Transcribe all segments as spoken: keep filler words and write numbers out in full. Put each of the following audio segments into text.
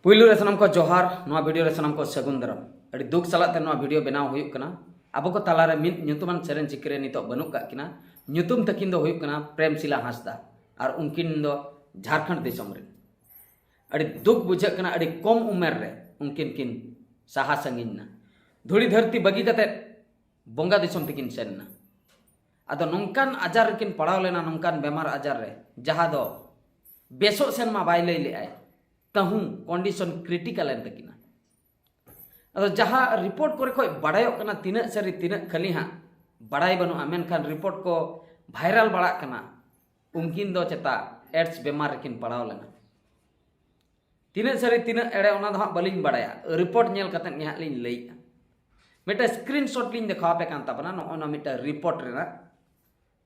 ᱯᱩᱭᱞᱩ ᱨᱮ ᱥᱟᱱᱟᱢ ᱠᱚ ᱡᱚᱦᱟᱨ, ᱱᱚᱣᱟ ᱵᱷᱤᱰᱤᱭᱳ ᱨᱮ ᱥᱟᱱᱟᱢ ᱠᱚ ᱥᱟᱹᱜᱩᱱ ᱫᱟᱨᱟᱢ᱾ ᱟᱹᱰᱤ ᱫᱩᱠ ᱥᱟᱞᱟᱜ ᱛᱮ ᱱᱚᱣᱟ ᱵᱷᱤᱰᱤᱭᱳ ᱵᱮᱱᱟᱣ ᱦᱩᱭᱩᱜ ᱠᱟᱱᱟ᱾ ᱟᱵᱚ ᱠᱚ ᱛᱟᱞᱟᱨᱮ ᱢᱤᱫ ᱧᱩᱛᱩᱢᱟᱱ ᱥᱮᱨᱮᱧ ᱥᱤᱠᱟᱹᱨᱤᱭᱟᱹ ᱱᱤᱛᱚᱜ ᱵᱟᱹᱱᱩᱜ ᱠᱟᱜ ᱠᱤᱱᱟ᱾ ᱧᱩᱛᱩᱢ ᱛᱟᱹᱠᱤᱱ ᱫᱚ ᱦᱩᱭᱩᱜ ᱠᱟᱱᱟ ᱯᱨᱮᱢᱥᱤᱞᱟ ᱦᱟᱸᱥᱫᱟ, ᱟᱨ ᱩᱱᱠᱤᱱ ᱫᱚ ᱡᱷᱟᱲᱠᱷᱚᱸᱰ ᱫᱤᱥᱚᱢ ᱨᱮᱱ᱾ ᱟᱹᱰᱤ ᱫᱩᱠ ᱵᱩᱡᱷᱟᱹᱜ ᱠᱟᱱᱟ, ᱟᱹᱰᱤ ᱠᱚᱢ ᱩᱢᱮᱨ ᱨᱮ ᱩᱱᱠᱤᱱ ᱠᱤᱱ ᱥᱟᱦᱟ ᱥᱟᱺᱜᱤᱧ ᱱᱟ᱾ ᱫᱷᱩᱲᱤ ᱫᱷᱟᱹᱨᱛᱤ ᱵᱟᱹᱜᱤ ᱠᱟᱛᱮ ᱵᱚᱸᱜᱟ ᱫᱤᱥᱚᱢ ᱛᱮᱠᱤᱱ ᱥᱮᱱ ᱱᱟ᱾ ᱟᱫᱚ ᱱᱚᱝᱠᱟᱱ ᱟᱡᱟᱨ ᱨᱮᱠᱤᱱ ᱯᱟᱲᱟᱣ ᱞᱮᱱᱟ, ᱱᱚᱝᱠᱟᱱ ᱵᱮᱢᱟᱨ ᱟᱡᱟᱨ ᱨᱮ, ᱡᱟᱦᱟᱸ ᱫᱚ ᱵᱮᱥᱚᱜ ᱥᱮᱱ ᱢᱟ ᱵᱟᱭ ᱞᱟᱹᱭ ᱞᱮᱫᱟᱭ, ᱛᱟᱹᱦᱩ ᱠᱚᱱᱰᱤᱥᱚᱱ ᱠᱨᱤᱴᱤᱠᱟᱞ ᱮᱱ ᱛᱟᱹᱠᱤᱱᱟ᱾ ᱟᱫᱚ ᱡᱟᱦᱟᱸ ᱨᱤᱯᱳᱨᱴ ᱠᱚᱨᱮ ᱠᱷᱚᱱ ᱵᱟᱲᱟᱭᱚᱜ ᱠᱟᱱᱟ, ᱛᱤᱱᱟᱹᱜ ᱥᱟᱹᱨᱤ ᱛᱤᱱᱟᱹᱜ ᱠᱷᱟᱹᱞᱤ ᱦᱟᱸᱜ ᱵᱟᱲᱟᱭ ᱵᱟᱹᱱᱩᱜᱼᱟ, ᱢᱮᱱᱠᱷᱟᱱ ᱨᱤᱯᱳᱨᱴ ᱠᱚ ᱵᱷᱟᱭᱨᱟᱞ ᱵᱟᱲᱟᱜ ᱠᱟᱱᱟ, ᱩᱱᱠᱤᱱ ᱫᱚ ᱪᱮᱛᱟ ᱮᱰᱥ ᱵᱮᱢᱟᱨ ᱨᱮᱠᱤᱱ ᱯᱟᱲᱟᱣ ᱞᱮᱱᱟ᱾ ᱛᱤᱱᱟᱹᱜ ᱥᱟᱹᱨᱤ ᱛᱤᱱᱟᱹᱜ ᱮᱲᱮ, ᱚᱱᱟ ᱫᱚ ᱦᱟᱸᱜ ᱵᱟᱹᱞᱤᱧ ᱵᱟᱲᱟᱭᱟ, ᱨᱤᱯᱳᱨᱴ ᱧᱮᱞ ᱠᱟᱛᱮᱫ ᱜᱮ ᱦᱟᱸᱜ ᱞᱤᱧ ᱞᱟᱹᱭᱮᱜᱼᱟ᱾ ᱢᱤᱫᱴᱮᱱ ᱥᱠᱨᱤᱱᱥᱚᱴ ᱞᱤᱧ ᱫᱮᱠᱷᱟᱣ ᱟᱯᱮ ᱠᱟᱱ ᱛᱟᱵᱚᱱᱟ, ᱱᱚᱜᱼᱚᱭ ᱱᱚᱣᱟ ᱢᱤᱫᱴᱮᱱ ᱨᱤᱯᱳᱨᱴ ᱨᱮᱱᱟᱜ᱾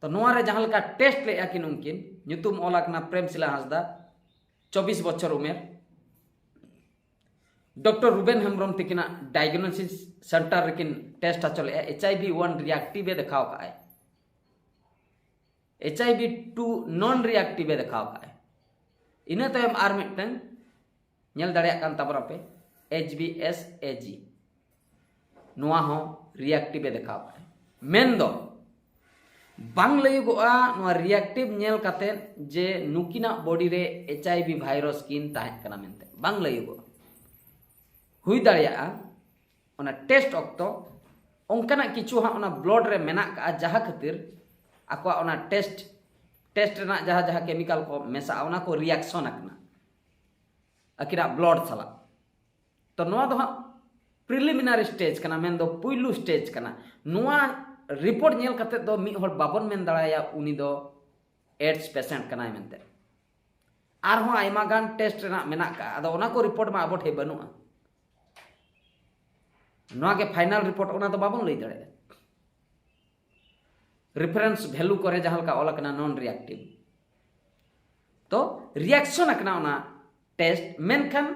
ᱛᱚ ᱱᱚᱣᱟ ᱨᱮ ᱡᱟᱦᱟᱸ ᱞᱮᱠᱟ ᱴᱮᱥᱴ ᱞᱮᱫᱼᱟ ᱠᱤᱱ ᱩᱱᱠᱤᱱ, ᱧᱩᱛᱩᱢ ᱚᱞ ᱟᱠᱟᱱᱟ ᱯᱨᱮᱢᱥᱤᱞᱟ ᱦᱟᱸᱥᱫᱟ, ᱪᱚᱵᱵᱤᱥ ᱵᱚᱪᱷᱚᱨ ᱩᱢᱮᱨ᱾ ᱰᱚᱠᱴᱚᱨ ᱨᱩᱵᱮᱱ ᱦᱮᱢᱵᱨᱚᱢ ᱛᱤᱠᱤᱱᱟᱜ ᱰᱟᱭᱜᱱᱳᱥᱤᱥ ᱥᱮᱱᱴᱟᱨ ᱨᱮᱠᱤᱱ ᱴᱮᱥᱴ ᱦᱚᱪᱚ ᱞᱮᱫᱼᱟ, ᱮᱪ ᱟᱭ ᱵᱷᱤ ᱚᱣᱟᱱ ᱨᱤᱭᱟᱠᱴᱤᱵᱷ ᱮ ᱫᱮᱠᱷᱟᱣ ᱠᱟᱜᱼᱟᱭ, ᱮᱪ ᱟᱭ ᱵᱷᱤ ᱴᱩ ᱱᱚᱱ ᱨᱤᱭᱟᱠᱴᱤᱵᱷ ᱮ ᱫᱮᱠᱷᱟᱣ ᱠᱟᱜᱼᱟᱭ᱾ ᱤᱱᱟᱹ ᱛᱟᱭᱚᱢ ᱟᱨ ᱢᱤᱫᱴᱟᱝ ᱧᱮᱞ ᱫᱟᱲᱮᱭᱟᱜ ᱠᱟᱱ ᱛᱟᱵᱚᱱᱟᱯᱮ, ᱮᱪ ᱵᱤ ᱮᱥ ᱮ ᱡᱤ, ᱱᱚᱣᱟ ᱦᱚᱸ ᱨᱤᱭᱟᱠᱴᱤᱵᱷ ᱮ ᱫᱮᱠᱷᱟᱣ ᱠᱟᱜᱼᱟᱭ᱾ ᱢᱮᱱᱫᱚ ᱵᱟᱝ ᱞᱟᱹᱭᱚᱜᱚᱜᱼᱟ ᱱᱚᱣᱟ ᱨᱤᱭᱟᱠᱴᱤᱵᱷ ᱧᱮᱞ ᱠᱟᱛᱮᱫ ᱡᱮ ᱱᱩᱠᱤᱱᱟᱜ ᱵᱚᱰᱤ ᱨᱮ ᱮᱪ ᱟᱭ ᱵᱷᱤ ᱵᱷᱟᱭᱨᱟᱥ ᱠᱤᱱ ᱛᱟᱦᱮᱸ ᱠᱟᱱᱟ ᱢᱮᱱᱛᱮ, ᱵᱟᱝ ᱞᱟᱹᱭᱚᱜᱚᱜᱼᱟ᱾ ᱦᱩᱭ ᱫᱟᱲᱮᱭᱟᱜᱼᱟ ᱚᱱᱟ ᱴᱮᱥᱴ ᱚᱠᱛᱚ ᱚᱱᱠᱟᱱᱟᱜ ᱠᱤᱪᱷᱩ ᱦᱟᱸᱜ ᱚᱱᱟ ᱵᱞᱚᱰ ᱨᱮ ᱢᱮᱱᱟᱜ ᱠᱟᱜᱼᱟ, ᱡᱟᱦᱟᱸ ᱠᱷᱟᱹᱛᱤᱨ ᱟᱠᱚᱣᱟᱜ ᱚᱱᱟ ᱴᱮᱥᱴ, ᱴᱮᱥᱴ ᱨᱮᱱᱟᱜ ᱡᱟᱦᱟᱸ ᱡᱟᱦᱟᱸ ᱠᱮᱢᱤᱠᱟᱞ ᱠᱚ ᱢᱮᱥᱟᱜᱼᱟ, ᱚᱱᱟ ᱠᱚ ᱨᱤᱭᱟᱠᱥᱚᱱ ᱟᱠᱟᱱᱟ ᱟᱹᱠᱤᱱᱟᱜ ᱵᱞᱚᱰ ᱥᱟᱞᱟᱜ᱾ ᱛᱚ ᱱᱚᱣᱟ ᱫᱚ ᱦᱟᱸᱜ ᱯᱨᱤᱞᱤᱢᱤᱱᱟᱨᱤ ᱥᱴᱮᱡᱽ ᱠᱟᱱᱟ, ᱢᱮᱱᱫᱚ ᱯᱩᱭᱞᱩ ᱥᱴᱮᱡᱽ ᱠᱟᱱᱟ᱾ ᱱᱚᱣᱟ ᱨᱤᱯᱳᱨᱴ ᱧᱮᱞ ᱠᱟᱛᱮᱫ ᱫᱚ ᱢᱤᱫ ᱦᱚᱲ ᱵᱟᱵᱚᱱ ᱢᱮᱱ ᱫᱟᱲᱮᱭᱟᱭᱟ ᱩᱱᱤ ᱫᱚ ᱮᱰᱥ ᱯᱮᱥᱮᱱᱴ ᱠᱟᱱᱟᱭ ᱢᱮᱱᱛᱮ᱾ ᱟᱨᱦᱚᱸ ᱟᱭᱢᱟ ᱜᱟᱱ ᱴᱮᱥᱴ ᱨᱮᱱᱟᱜ ᱢᱮᱱᱟᱜ ᱠᱟᱜᱼᱟ, ᱟᱫᱚ ᱚᱱᱟ ᱠᱚ ᱨᱤᱯᱳᱨᱴ ᱢᱟ ᱟᱵᱚ ᱴᱷᱮᱱ ᱵᱟᱹᱱᱩᱜᱼᱟ᱾ ᱱᱚᱣᱟ ᱜᱮ ᱯᱷᱟᱭᱱᱟᱞ ᱨᱤᱯᱳᱨᱴ, ᱚᱱᱟ ᱫᱚ ᱵᱟᱵᱚᱱ ᱞᱟᱹᱭ ᱫᱟᱲᱮᱭᱟᱜᱼᱟ᱾ ᱨᱮᱯᱷᱟᱨᱮᱱᱥ ᱵᱷᱮᱞᱩ ᱠᱚᱨᱮ ᱡᱟᱦᱟᱸ ᱞᱮᱠᱟ ᱚᱞ ᱟᱠᱟᱱᱟ ᱱᱚᱱ ᱨᱤᱭᱟᱠᱴᱤᱵᱷ, ᱛᱚ ᱨᱤᱭᱟᱠᱥᱚᱱ ᱟᱠᱟᱱᱟ ᱚᱱᱟ ᱴᱮᱥᱴ, ᱢᱮᱱᱠᱷᱟᱱ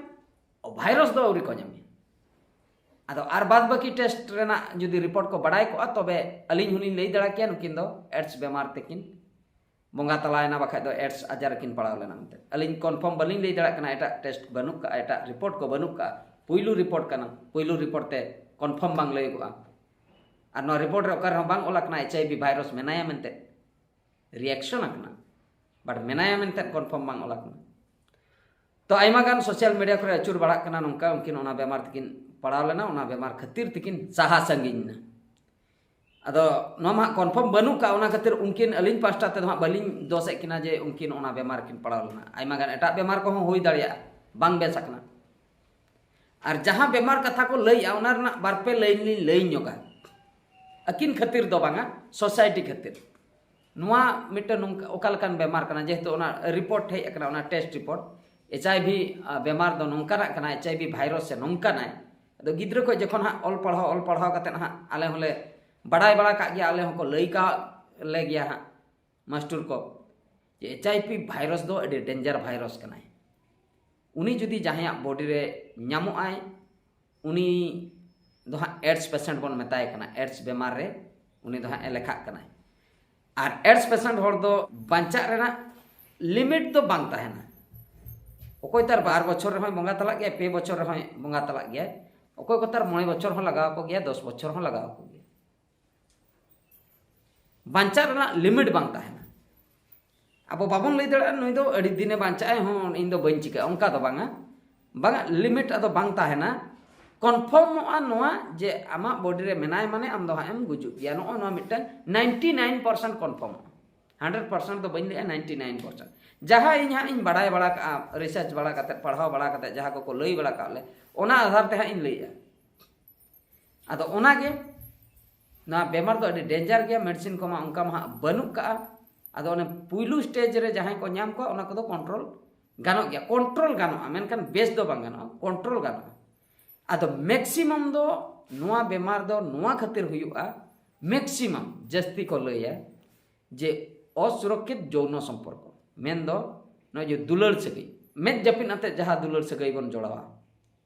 ᱵᱷᱟᱭᱨᱟᱥ ᱫᱚ ᱟᱹᱣᱨᱤ ᱠᱚ ᱧᱟᱢᱮᱭᱟ᱾ ᱟᱫᱚ ᱟᱨ ᱵᱟᱫ ᱵᱟᱹᱠᱤ ᱴᱮᱥᱴ ᱨᱮᱱᱟᱜ ᱡᱩᱫᱤ ᱨᱤᱯᱳᱨᱴ ᱠᱚ ᱵᱟᱲᱟᱭ ᱠᱚᱜᱼᱟ, ᱛᱚᱵᱮ ᱟᱹᱞᱤᱧ ᱦᱚᱸᱞᱤᱧ ᱞᱟᱹᱭ ᱫᱟᱲᱮ ᱠᱮᱭᱟ ᱱᱩᱠᱤᱱ ᱫᱚ ᱮᱰᱥ ᱵᱮᱢᱟᱨ ᱛᱮᱠᱤᱱ ᱵᱚᱸᱜᱟ ᱛᱟᱞᱟᱭᱮᱱᱟ, ᱵᱟᱠᱷᱟᱡ ᱫᱚ ᱮᱰᱥ ᱟᱡᱟᱨ ᱨᱮᱠᱤᱱ ᱯᱟᱲᱟᱣ ᱞᱮᱱᱟ ᱢᱮᱱᱛᱮ᱾ ᱟᱹᱞᱤᱧ ᱠᱚᱱᱯᱷᱟᱨᱢ ᱵᱟᱹᱞᱤᱧ ᱞᱟᱹᱭ ᱫᱟᱲᱮᱭᱟᱜ ᱠᱟᱱᱟ, ᱮᱴᱟᱜ ᱴᱮᱥᱴ ᱵᱟᱹᱱᱩᱜ ᱠᱟᱜᱼᱟ, ᱮᱴᱟᱜ ᱨᱤᱯᱳᱨᱴ ᱠᱚ ᱵᱟᱹᱱᱩᱜ ᱠᱟᱜᱼᱟ, ᱯᱩᱭᱞᱩ ᱨᱤᱯᱳᱨᱴ ᱠᱟᱱᱟ, ᱯᱩᱭᱞᱩ ᱨᱤᱯᱳᱨᱴ ᱛᱮ ᱠᱚᱱᱯᱷᱟᱨᱢ ᱵᱟᱝ ᱞᱟᱹᱭᱚᱜᱚᱜᱼᱟ᱾ ᱟᱨ ᱱᱚᱣᱟ ᱨᱤᱯᱳᱨᱴ ᱨᱮ ᱚᱠᱟ ᱨᱮᱦᱚᱸ ᱵᱟᱝ ᱚᱞ ᱟᱠᱟᱱᱟ ᱮᱪ ᱟᱭ ᱵᱷᱤ ᱵᱷᱟᱭᱨᱟᱥ ᱢᱮᱱᱟᱭᱟ ᱢᱮᱱᱛᱮ, ᱨᱤᱭᱮᱠᱥᱚᱱ ᱟᱠᱟᱱᱟ, ᱵᱟᱴ ᱢᱮᱱᱟᱭᱟ ᱢᱮᱱᱛᱮ ᱠᱚᱱᱯᱷᱟᱨᱢ ᱵᱟᱝ ᱚᱞ ᱟᱠᱟᱱᱟ᱾ ᱛᱚ ᱟᱭᱢᱟ ᱜᱟᱱ ᱥᱳᱥᱟᱞ ᱢᱤᱰᱤᱭᱟ ᱠᱚᱨᱮ ᱟᱹᱪᱩᱨ ᱵᱟᱲᱟᱜ ᱠᱟᱱᱟ ᱱᱚᱝᱠᱟ, ᱩᱱᱠᱤᱱ ᱚᱱᱟ ᱵᱮᱢᱟᱨ ᱛᱮᱠᱤᱱ ᱯᱟᱲᱟᱣ ᱞᱮᱱᱟ, ᱚᱱᱟ ᱵᱮᱢᱟᱨ ᱠᱷᱟᱹᱛᱤᱨ ᱛᱮᱠᱤᱱ ᱥᱟᱦᱟ ᱥᱟᱺᱜᱤᱧ ᱮᱱᱟ᱾ ᱟᱫᱚ ᱱᱚᱣᱟ ᱢᱟ ᱦᱟᱸᱜ ᱠᱚᱱᱯᱷᱟᱨᱢ ᱵᱟᱹᱱᱩᱜ ᱠᱟᱜ, ᱚᱱᱟ ᱠᱷᱟᱹᱛᱤᱨ ᱩᱱᱠᱤᱱ ᱟᱹᱞᱤᱧ ᱯᱟᱥᱴᱟ ᱛᱮᱫᱚ ᱦᱟᱸᱜ ᱵᱟᱹᱞᱤᱧ ᱫᱳᱥᱮᱫ ᱠᱤᱱᱟ ᱡᱮ ᱩᱱᱠᱤᱱ ᱚᱱᱟ ᱵᱮᱢᱟᱨ ᱠᱤᱱ ᱯᱟᱲᱟᱣ ᱞᱮᱱᱟ᱾ ᱟᱭᱢᱟ ᱜᱟᱱ ᱮᱴᱟᱜ ᱵᱮᱢᱟᱨ ᱠᱚᱦᱚᱸ ᱦᱩᱭ ᱫᱟᱲᱮᱭᱟᱜᱼᱟ, ᱵᱟᱝ ᱵᱮᱥ ᱟᱠᱟᱱᱟ᱾ ᱟᱨ ᱡᱟᱦᱟᱸ ᱵᱮᱢᱟᱨ ᱠᱟᱛᱷᱟ ᱠᱚ ᱞᱟᱹᱭᱮᱜᱼᱟ, ᱚᱱᱟ ᱨᱮᱱᱟᱜ ᱵᱟᱨ ᱯᱮ ᱞᱟᱭᱤᱱ ᱞᱤᱧ ᱞᱟᱹᱭ ᱧᱚᱜᱟ᱾ ᱟᱹᱠᱤᱱ ᱠᱷᱟᱹᱛᱤᱨ ᱫᱚ ᱵᱟᱝᱟ, ᱥᱳᱥᱟᱭᱴᱤ ᱠᱷᱟᱹᱛᱤᱨ᱾ ᱱᱚᱣᱟ ᱢᱤᱫᱴᱮᱱ ᱱᱚᱝᱠᱟ, ᱚᱠᱟ ᱞᱮᱠᱟᱱ ᱵᱮᱢᱟᱨ ᱠᱟᱱᱟ, ᱡᱮᱦᱮᱛᱩ ᱚᱱᱟ ᱨᱤᱯᱳᱨᱴ ᱦᱮᱡ ᱟᱠᱟᱱᱟ, ᱚᱱᱟ ᱴᱮᱥᱴ ᱨᱤᱯᱳᱨᱴ, ᱮᱪ ᱟᱭ ᱵᱷᱤ ᱵᱮᱢᱟᱨ ᱫᱚ ᱱᱚᱝᱠᱟᱱᱟᱜ ᱠᱟᱱᱟ, ᱮᱪ ᱟᱭ ᱵᱷᱤ ᱵᱷᱟᱭᱨᱟᱥ ᱥᱮ ᱱᱚᱝᱠᱟᱱᱟᱭ᱾ ᱟᱫᱚ ᱜᱤᱫᱽᱨᱟᱹ ᱠᱚ ᱡᱚᱠᱷᱚᱱ ᱦᱟᱸᱜ ᱚᱞ ᱯᱟᱲᱦᱟᱣ, ᱚᱞ ᱯᱟᱲᱦᱟᱣ ᱠᱟᱛᱮᱫ ᱦᱟᱸᱜ ᱟᱞᱮ ᱦᱚᱸᱞᱮ ᱵᱟᱲᱟᱭ ᱵᱟᱲᱟ ᱠᱟᱜ ᱜᱮᱭᱟ, ᱟᱞᱮ ᱦᱚᱸᱠᱚ ᱞᱟᱹᱭ ᱠᱟᱜ ᱞᱮ ᱜᱮᱭᱟ ᱦᱟᱸᱜ ᱢᱟᱥᱴᱩᱨ ᱠᱚ, ᱡᱮ ᱮᱪ ᱟᱭ ᱵᱷᱤ ᱵᱷᱟᱭᱨᱟᱥ ᱫᱚ ᱟᱹᱰᱤ ᱰᱮᱧᱡᱟᱨ ᱵᱷᱟᱭᱨᱟᱥ ᱠᱟᱱᱟᱭ᱾ ᱩᱱᱤ ᱡᱩᱫᱤ ᱡᱟᱦᱟᱸᱭᱟᱜ ᱵᱚᱰᱤ ᱨᱮ ᱧᱟᱢᱚᱜ ᱟᱭ, ᱩᱱᱤ ᱫᱚ ᱦᱟᱸᱜ ᱮᱰᱥ ᱯᱮᱥᱮᱱᱴ ᱵᱚᱱ ᱢᱮᱛᱟᱭ ᱠᱟᱱᱟ, ᱮᱰᱥ ᱵᱮᱢᱟᱨ ᱨᱮ ᱩᱱᱤ ᱫᱚ ᱦᱟᱸᱜ ᱮ ᱞᱮᱠᱷᱟᱜ ᱠᱟᱱᱟᱭ᱾ ᱟᱨ ᱮᱰᱥ ᱯᱮᱥᱮᱱᱴ ᱦᱚᱲ ᱫᱚ ᱵᱟᱧᱪᱟᱜ ᱨᱮᱱᱟᱜ ᱞᱤᱢᱤᱴ ᱫᱚ ᱵᱟᱝ ᱛᱟᱦᱮᱱᱟ᱾ ᱚᱠᱚᱭ ᱛᱟᱨ ᱵᱟᱨ ᱵᱚᱪᱷᱚᱨ ᱨᱮᱦᱚᱸᱭ ᱵᱚᱸᱜᱟ ᱛᱟᱞᱟᱜ ᱜᱮᱭᱟ, ᱯᱮ ᱵᱚᱪᱷᱚᱨ ᱨᱮᱦᱚᱸᱭ ᱵᱚᱸᱜᱟ ᱛᱟᱞᱟᱜ ᱜᱮᱭᱟ, ᱚᱠᱚᱭ ᱠᱚ ᱛᱟᱨ ᱢᱚᱬᱮ ᱵᱚᱪᱷᱚᱨ ᱦᱚᱸ ᱞᱟᱜᱟᱣ ᱟᱠᱚ ᱜᱮᱭᱟ, ᱫᱚᱥ ᱵᱚᱪᱷᱚᱨ ᱦᱚᱸ ᱞᱟᱜᱟᱣ ᱟᱠᱚ ᱜᱮᱭᱟ᱾ ᱵᱟᱧᱪᱟᱜ ᱨᱮᱱᱟᱜ ᱞᱤᱢᱤᱴ ᱵᱟᱝ ᱛᱟᱦᱮᱱᱟ᱾ ᱟᱵᱚ ᱵᱟᱵᱚᱱ ᱞᱟᱹᱭ ᱫᱟᱲᱮᱭᱟᱜᱼᱟ ᱱᱩᱭ ᱫᱚ ᱟᱹᱰᱤ ᱫᱤᱱᱮ ᱵᱟᱧᱪᱟᱜᱼᱟᱭ, ᱦᱚᱸ ᱤᱧ ᱫᱚ ᱵᱟᱹᱧ ᱪᱤᱠᱟᱹᱜᱼᱟ, ᱚᱱᱠᱟ ᱫᱚ ᱵᱟᱝᱟ᱾ ᱵᱟᱝᱟ, ᱞᱤᱢᱤᱴ ᱟᱫᱚ ᱵᱟᱝ ᱛᱟᱦᱮᱱᱟ᱾ ᱠᱚᱱᱯᱷᱟᱨᱢᱚᱜᱼᱟ ᱱᱚᱣᱟ ᱡᱮ ᱟᱢᱟᱜ ᱵᱚᱰᱤ ᱨᱮ ᱢᱮᱱᱟᱭ ᱢᱟᱱᱮ ᱟᱢ ᱫᱚ ᱦᱟᱸᱜ ᱮᱢ ᱜᱩᱡᱩᱜ ᱜᱮᱭᱟ᱾ ᱱᱚᱜᱼᱚ ᱱᱚᱣᱟ ᱢᱤᱫᱴᱟᱝ ᱱᱟᱭᱤᱱᱴᱤ ᱱᱟᱭᱤᱱ ᱯᱟᱨᱥᱮᱱᱴ ᱠᱚᱱᱯᱷᱟᱨᱢᱚᱜᱼᱟ᱾ ᱦᱟᱱᱰᱨᱮᱰ ᱯᱟᱨᱥᱮᱱᱴ ᱫᱚ ᱵᱟᱹᱧ ᱞᱟᱹᱭᱟ, ᱱᱟᱭᱤᱱᱴᱤ ᱱᱟᱭᱤᱱ ᱯᱟᱨᱥᱮᱱᱴ᱾ ᱡᱟᱦᱟᱸ ᱤᱧ ᱦᱟᱸᱜ ᱤᱧ ᱵᱟᱲᱟᱭ ᱵᱟᱲᱟ ᱠᱟᱜᱼᱟ, ᱨᱤᱥᱟᱨᱪ ᱵᱟᱲᱟ ᱠᱟᱛᱮᱫ, ᱯᱟᱲᱦᱟᱣ ᱵᱟᱲᱟ ᱠᱟᱛᱮᱫ, ᱡᱟᱦᱟᱸ ᱠᱚᱠᱚ ᱞᱟᱹᱭ ᱵᱟᱲᱟ ᱠᱟᱜ ᱞᱮ, ᱚᱱᱟ ᱟᱫᱷᱟᱨ ᱛᱮ ᱦᱟᱸᱜ ᱤᱧ ᱞᱟᱹᱭᱮᱜᱼᱟ᱾ ᱟᱫᱚ ᱚᱱᱟᱜᱮ, ᱱᱚᱣᱟ ᱵᱮᱢᱟᱨ ᱫᱚ ᱟᱹᱰᱤ ᱰᱮᱧᱡᱟᱨ ᱜᱮᱭᱟ, ᱢᱮᱰᱤᱥᱤᱱ ᱠᱚᱢᱟ ᱚᱱᱠᱟ ᱢᱟ ᱦᱟᱸᱜ ᱵᱟᱹᱱᱩᱜ ᱠᱟᱜᱼᱟ᱾ ᱟᱫᱚ ᱚᱱᱮ ᱯᱩᱭᱞᱩ ᱥᱴᱮᱡᱽ ᱨᱮ ᱡᱟᱦᱟᱸᱭ ᱠᱚ ᱧᱟᱢ ᱠᱚᱣᱟ, ᱚᱱᱟ ᱠᱚᱫᱚ ᱠᱚᱱᱴᱨᱳᱞ ᱜᱟᱱᱚᱜ ᱜᱮᱭᱟ, ᱠᱚᱱᱴᱨᱳᱞ ᱜᱟᱱᱚᱜᱼᱟ, ᱢᱮᱱᱠᱷᱟᱱ ᱵᱮᱥ ᱫᱚ ᱵᱟᱝ ᱜᱟᱱᱚᱜᱼᱟ, ᱠᱚᱱᱴᱨᱳᱞ ᱜᱟᱱᱚᱜᱼᱟ᱾ ᱟᱫᱚ ᱢᱮᱠᱥᱤᱢᱟᱢ ᱫᱚ ᱱᱚᱣᱟ ᱵᱮᱢᱟᱨ ᱫᱚ ᱱᱚᱣᱟ ᱠᱷᱟᱹᱛᱤᱨ ᱦᱩᱭᱩᱜᱼᱟ, ᱢᱮᱠᱥᱤᱢᱟᱢ ᱡᱟᱹᱥᱛᱤ ᱠᱚ ᱞᱟᱹᱭᱟ ᱡᱮ ᱚᱥᱩᱨᱚᱠᱠᱷᱤᱛ ᱡᱳᱣᱱᱚ ᱥᱚᱢᱯᱚᱨᱠᱚ, ᱢᱮᱱᱫᱚ ᱱᱚᱜᱼᱚᱭ ᱡᱮ ᱫᱩᱞᱟᱹᱲ ᱥᱟᱹᱜᱟᱹᱭ, ᱢᱮᱫ ᱡᱟᱹᱯᱤᱫ ᱟᱛᱮᱫ ᱡᱟᱦᱟᱸ ᱫᱩᱞᱟᱹᱲ ᱥᱟᱹᱜᱟᱹᱭ ᱵᱚᱱ ᱡᱚᱲᱟᱣᱟ᱾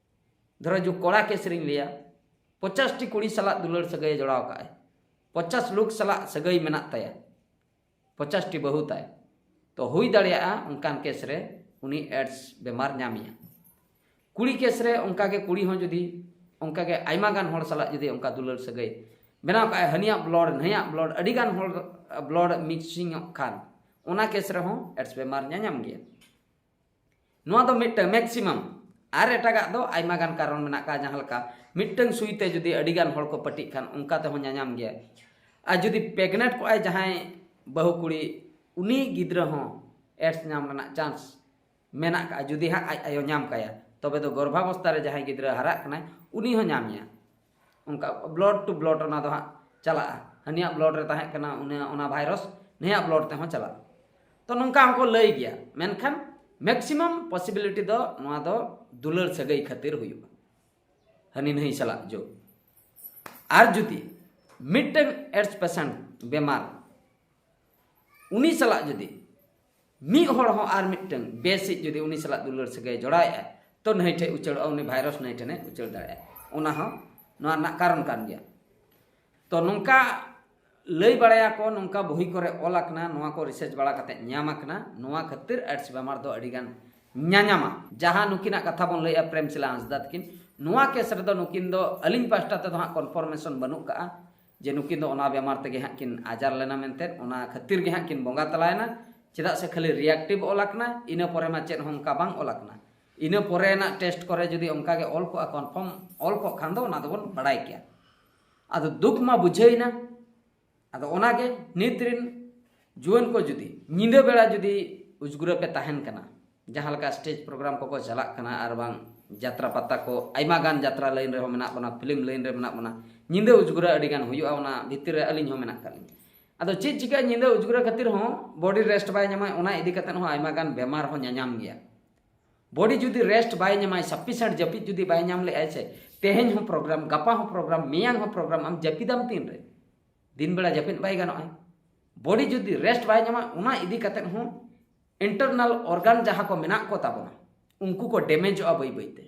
ᱫᱷᱚᱨᱚ ᱡᱩ ᱠᱚᱲᱟ ᱠᱮᱥ ᱨᱤᱧ ᱞᱟᱹᱭᱟ, ᱯᱚᱪᱟᱥ ᱴᱤ ᱠᱩᱲᱤ ᱥᱟᱞᱟᱜ ᱫᱩᱞᱟᱹᱲ ᱥᱟᱹᱜᱟᱹᱭ ᱡᱚᱲᱟᱣ ᱠᱟᱜᱼᱟᱭ, ᱯᱚᱪᱟᱥ ᱞᱳᱠ ᱥᱟᱞᱟᱜ ᱥᱟᱹᱜᱟᱹᱭ ᱢᱮᱱᱟᱜ ᱛᱟᱭᱟ, ᱯᱚᱧᱪᱟᱥ ᱴᱤ ᱵᱟᱹᱦᱩ ᱛᱟᱭ, ᱛᱚ ᱦᱩᱭ ᱫᱟᱲᱮᱭᱟᱜᱼᱟ ᱚᱱᱠᱟᱱ ᱠᱮᱥ ᱨᱮ ᱩᱱᱤ ᱮᱰᱥ ᱵᱮᱢᱟᱨ ᱧᱟᱢᱮᱭᱟ᱾ ᱠᱩᱲᱤ ᱠᱮᱥ ᱨᱮ ᱚᱱᱠᱟᱜᱮ ᱠᱩᱲᱤ ᱦᱚᱸ ᱡᱩᱫᱤ ᱚᱱᱠᱟᱜᱮ ᱟᱭᱢᱟ ᱜᱟᱱ ᱦᱚᱲ ᱥᱟᱞᱟᱜ ᱡᱩᱫᱤ ᱚᱱᱠᱟ ᱫᱩᱞᱟᱹᱲ ᱥᱟᱹᱜᱟᱹᱭ ᱵᱮᱱᱟᱣ ᱠᱟᱜᱼᱟᱭ, ᱦᱟᱹᱱᱤᱭᱟᱜ ᱵᱞᱚᱰ ᱱᱟᱹᱭᱟᱜ ᱵᱞᱚᱰ ᱟᱹᱰᱤ ᱜᱟᱱ ᱦᱚᱲ ᱵᱞᱚᱰ ᱢᱤᱠᱥᱤᱝ ᱚᱜ ᱠᱷᱟᱱ ᱚᱱᱟ ᱠᱮᱥ ᱨᱮᱦᱚᱸ ᱮᱰᱥ ᱵᱮᱢᱟᱨ ᱧᱟᱧᱟᱢ ᱜᱮᱭᱟ᱾ ᱱᱚᱣᱟ ᱫᱚ ᱢᱤᱫᱴᱟᱝ ᱢᱮᱠᱥᱤᱢᱟᱢ᱾ ᱟᱨ ᱮᱴᱟᱜᱟᱜ ᱫᱚ ᱟᱭᱢᱟ ᱜᱟᱱ ᱠᱟᱨᱚᱱ ᱢᱮᱱᱟᱜ ᱟᱠᱟᱫ, ᱡᱟᱦᱟᱸ ᱞᱮᱠᱟ ᱢᱤᱫᱴᱟᱝ ᱥᱩᱭ ᱛᱮ ᱡᱩᱫᱤ ᱟᱹᱰᱤ ᱜᱟᱱ ᱦᱚᱲ ᱠᱚ ᱯᱟᱹᱴᱤᱜ ᱠᱷᱟᱱ ᱚᱱᱠᱟ ᱛᱮᱦᱚᱸ ᱧᱟᱧᱟᱢ ᱜᱮᱭᱟ᱾ ᱟᱨ ᱡᱩᱫᱤ ᱯᱨᱮᱜᱱᱮᱱᱴ ᱠᱚᱜᱼᱟᱭ ᱡᱟᱦᱟᱸᱭ ᱵᱟᱹᱦᱩ ᱠᱩᱲᱤ, ᱩᱱᱤ ᱜᱤᱫᱽᱨᱟᱹ ᱦᱚᱸ ᱮᱰᱥ ᱧᱟᱢ ᱨᱮᱱᱟᱜ ᱪᱟᱱᱥ ᱢᱮᱱᱟᱜ ᱠᱟᱜᱼᱟ᱾ ᱡᱩᱫᱤ ᱦᱟᱸᱜ ᱟᱡ ᱟᱭᱳ ᱧᱟᱢ ᱠᱟᱭᱟ, ᱛᱚᱵᱮ ᱫᱚ ᱜᱚᱨᱵᱷᱟᱵᱚᱥᱛᱷᱟ ᱨᱮ ᱡᱟᱦᱟᱸᱭ ᱜᱤᱫᱽᱨᱟᱹ ᱦᱟᱨᱟᱜ ᱠᱟᱱᱟᱭ ᱩᱱᱤ ᱦᱚᱸ ᱧᱟᱢᱮᱭᱟ᱾ ᱚᱱᱠᱟ ᱵᱞᱚᱰ ᱴᱩ ᱵᱞᱚᱰ ᱚᱱᱟ ᱫᱚ ᱦᱟᱸᱜ ᱪᱟᱞᱟᱜᱼᱟ᱾ ᱦᱟᱹᱱᱤᱭᱟᱜ ᱵᱞᱚᱰ ᱨᱮ ᱛᱟᱦᱮᱸ ᱠᱟᱱᱟ ᱩᱱᱤᱭᱟᱜ ᱚᱱᱟ ᱵᱷᱟᱭᱨᱟᱥ, ᱱᱩᱭᱟᱜ ᱵᱞᱚᱰ ᱛᱮᱦᱚᱸ ᱪᱟᱞᱟᱜᱼᱟ᱾ ᱛᱚ ᱱᱚᱝᱠᱟ ᱦᱚᱸᱠᱚ ᱞᱟᱹᱭ ᱜᱮᱭᱟ, ᱢᱮᱱᱠᱷᱟᱱ ᱢᱮᱠᱥᱤᱢᱟᱢ ᱯᱚᱥᱤᱵᱤᱞᱤᱴᱤ ᱫᱚ ᱱᱚᱣᱟ ᱫᱚ ᱫᱩᱞᱟᱹᱲ ᱥᱟᱹᱜᱟᱹᱭ ᱠᱷᱟᱹᱛᱤᱨ ᱦᱩᱭᱩᱜᱼᱟ, ᱦᱟᱹᱱᱤ ᱱᱟᱹᱭ ᱥᱟᱞᱟᱜ ᱡᱳᱜ᱾ ᱟᱨ ᱡᱩᱫᱤ ᱢᱤᱫᱴᱟᱝ ᱮᱰᱥ ᱯᱮᱥᱮᱱᱴ ᱵᱮᱢᱟᱨ ᱩᱱᱤ ᱥᱟᱞᱟᱜ ᱡᱩᱫᱤ ᱢᱤᱫ ᱦᱚᱲ ᱦᱚᱸ ᱟᱨ ᱢᱤᱫᱴᱟᱝ ᱵᱮᱥᱤᱡ ᱡᱩᱫᱤ ᱩᱱᱤ ᱥᱟᱞᱟᱜ ᱫᱩᱞᱟᱹᱲ ᱥᱟᱹᱜᱟᱹᱭ ᱡᱚᱲᱟᱣᱮᱫᱼᱟ, ᱛᱚ ᱱᱟᱹᱭ ᱴᱷᱮᱱ ᱩᱪᱟᱹᱲᱚᱜᱼᱟ, ᱩᱱᱤ ᱵᱷᱟᱭᱨᱟᱥ ᱱᱟᱹᱭ ᱴᱷᱮᱱᱮ ᱩᱪᱟᱹᱲ ᱫᱟᱲᱮᱭᱟᱜᱼᱟ᱾ ᱚᱱᱟ ᱦᱚᱸ ᱱᱚᱣᱟ ᱨᱮᱱᱟᱜ ᱠᱟᱨᱚᱱ ᱠᱟᱱ ᱜᱮᱭᱟ᱾ ᱛᱚ ᱱᱚᱝᱠᱟ ᱞᱟᱹᱭ ᱵᱟᱲᱟᱭᱟᱠᱚ, ᱱᱚᱝᱠᱟ ᱵᱚᱦᱤ ᱠᱚᱨᱮ ᱚᱞ ᱟᱠᱟᱱᱟ, ᱱᱚᱣᱟ ᱠᱚ ᱨᱤᱥᱟᱨᱪ ᱵᱟᱲᱟ ᱠᱟᱛᱮ ᱧᱟᱢ ᱟᱠᱟᱱᱟ, ᱱᱚᱣᱟ ᱠᱷᱟᱹᱛᱤᱨ ᱮᱰᱥ ᱵᱮᱢᱟᱨ ᱫᱚ ᱟᱹᱰᱤᱜᱟᱱ ᱧᱟᱧᱟᱢᱟ᱾ ᱡᱟᱦᱟᱸ ᱱᱩᱠᱤᱱᱟᱜ ᱠᱟᱛᱷᱟ ᱵᱚᱱ ᱞᱟᱹᱭᱮᱫᱼᱟ, ᱯᱨᱮᱢᱥᱤᱞᱟ ᱦᱟᱸᱥᱫᱟ ᱛᱟᱹᱠᱤᱱ, ᱱᱚᱣᱟ ᱠᱮᱥ ᱨᱮᱫᱚ ᱱᱩᱠᱤᱱ ᱫᱚ ᱟᱹᱞᱤᱧ ᱯᱟᱦᱴᱟ ᱛᱮᱫᱚ ᱦᱟᱸᱜ ᱠᱚᱱᱯᱷᱟᱨᱢᱮᱥᱚᱱ ᱵᱟᱹᱱᱩᱜ ᱠᱟᱜᱼᱟ ᱡᱮ ᱱᱩᱠᱤᱱ ᱫᱚ ᱚᱱᱟ ᱵᱮᱢᱟᱨ ᱛᱮᱜᱮ ᱦᱟᱸᱜ ᱠᱤᱱ ᱟᱡᱟᱨ ᱞᱮᱱᱟ ᱢᱮᱱᱛᱮ, ᱚᱱᱟ ᱠᱷᱟᱹᱛᱤᱨ ᱜᱮ ᱦᱟᱸᱜ ᱠᱤᱱ ᱵᱚᱸᱜᱟ ᱛᱟᱞᱟᱭᱮᱱᱟ᱾ ᱪᱮᱫᱟᱜ ᱥᱮ ᱠᱷᱟᱹᱞᱤ ᱨᱤᱭᱮᱠᱴᱤᱵᱷ ᱚᱞ ᱟᱠᱟᱱᱟ, ᱤᱱᱟᱹ ᱯᱚᱨᱮ ᱢᱟ ᱪᱮᱫ ᱦᱚᱸ ᱚᱱᱠᱟ ᱵᱟᱝ ᱚᱞ ᱟᱠᱟᱱᱟ᱾ ᱤᱱᱟᱹ ᱯᱚᱨᱮ ᱨᱮᱱᱟᱜ ᱴᱮᱥᱴ ᱠᱚᱨᱮ ᱡᱩᱫᱤ ᱚᱱᱠᱟ ᱜᱮ ᱚᱞ ᱠᱚᱜᱼᱟ, ᱠᱚᱱᱯᱷᱟᱨᱢ ᱚᱞ ᱠᱚᱜ ᱠᱷᱟᱱ ᱫᱚ ᱚᱱᱟ ᱫᱚᱵᱚᱱ ᱵᱟᱲᱟᱭ ᱠᱮᱭᱟ᱾ ᱟᱫᱚ ᱫᱩᱠ ᱢᱟ ᱵᱩᱡᱷᱟᱹᱣᱮᱱᱟ᱾ ᱟᱫᱚ ᱚᱱᱟᱜᱮ ᱱᱤᱛ ᱨᱮᱱ ᱡᱩᱣᱟᱹᱱ ᱠᱚ ᱡᱩᱫᱤ ᱧᱤᱫᱟᱹ ᱵᱮᱲᱟ ᱡᱩᱫᱤ ᱩᱡᱽᱜᱩᱨᱟᱹ ᱯᱮ ᱛᱟᱦᱮᱱ ᱠᱟᱱᱟ, ᱡᱟᱦᱟᱸ ᱞᱮᱠᱟ ᱥᱴᱮᱡᱽ ᱯᱨᱳᱜᱨᱟᱢ ᱠᱚᱠᱚ ᱪᱟᱞᱟᱜ ᱠᱟᱱᱟ, ᱟᱨ ᱵᱟᱝ ᱡᱟᱛᱨᱟ ᱯᱟᱛᱟ ᱠᱚ, ᱟᱭᱢᱟ ᱜᱟᱱ ᱡᱟᱛᱨᱟ ᱞᱟᱭᱤᱱ ᱨᱮᱦᱚᱸ ᱢᱮᱱᱟᱜ ᱵᱚᱱᱟ, ᱯᱷᱤᱞᱢ ᱞᱟᱭᱤᱱ ᱨᱮ ᱢᱮᱱᱟᱜ ᱵᱚᱱᱟ, ᱧᱤᱫᱟᱹ ᱩᱡᱽᱜᱩᱨᱟᱹ ᱟᱹᱰᱤ ᱜᱟᱱ ᱦᱩᱭᱩᱜᱼᱟ, ᱚᱱᱟ ᱵᱷᱤᱛᱤᱨ ᱨᱮ ᱟᱹᱞᱤᱧ ᱦᱚᱸ ᱢᱮᱱᱟᱜ ᱟᱠᱟᱫ ᱞᱤᱧᱟ᱾ ᱟᱫᱚ ᱪᱮᱫ ᱪᱤᱠᱟᱹᱜᱼᱟ, ᱧᱤᱫᱟᱹ ᱩᱡᱽᱜᱩᱨᱟᱹ ᱠᱷᱟᱹᱛᱤᱨ ᱦᱚᱸ ᱵᱚᱰᱤ ᱨᱮᱥᱴ ᱵᱟᱭ ᱧᱟᱢᱟ, ᱚᱱᱟ ᱤᱫᱤ ᱠᱟᱛᱮ ᱦᱚᱸ ᱟᱭᱢᱟ ᱜᱟᱱ ᱵᱮᱢᱟᱨ ᱦᱚᱸ ᱧᱟᱧᱟᱢ ᱜᱮᱭᱟ᱾ ᱵᱚᱰᱤ ᱡᱩᱫᱤ ᱨᱮᱥᱴ ᱵᱟᱭ ᱧᱟᱢᱟᱭ, ᱥᱟᱯᱷᱤᱥᱮᱱᱴ ᱡᱟᱹᱯᱤᱫ ᱡᱩᱫᱤ ᱵᱟᱭ ᱧᱟᱢ ᱞᱮᱜᱼᱟᱭ ᱥᱮ, ᱛᱮᱦᱮᱧ ᱦᱚᱸ ᱯᱨᱳᱜᱨᱟᱢ, ᱜᱟᱯᱟ ᱦᱚᱸ ᱯᱨᱳᱜᱨᱟᱢ, ᱢᱮᱭᱟᱝ ᱦᱚᱸ ᱯᱨᱳᱜᱨᱟᱢ, ᱟᱢ ᱡᱟᱹᱯᱤᱫᱟᱢ ᱛᱤᱱ ᱨᱮ? ᱫᱤᱱ ᱵᱮᱲᱟ ᱡᱟᱹᱯᱤᱫ ᱵᱟᱭ ᱜᱟᱱᱚᱜᱼᱟ᱾ ᱵᱚᱰᱤ ᱡᱩᱫᱤ ᱨᱮᱥᱴ ᱵᱟᱭ ᱧᱟᱢᱟ, ᱚᱱᱟ ᱤᱫᱤ ᱠᱟᱛᱮ ᱦᱚᱸ ᱤᱱᱴᱟᱨᱱᱟᱞ ᱚᱨᱜᱟᱱ ᱡᱟᱦᱟᱸ ᱠᱚ ᱢᱮᱱᱟᱜ ᱠᱚ ᱛᱟᱵᱚᱱᱟ, ᱩᱱᱠᱩ ᱠᱚ ᱰᱮᱢᱮᱡᱚᱜᱼᱟ ᱵᱟᱹᱭ ᱵᱟᱹᱭ ᱛᱮ᱾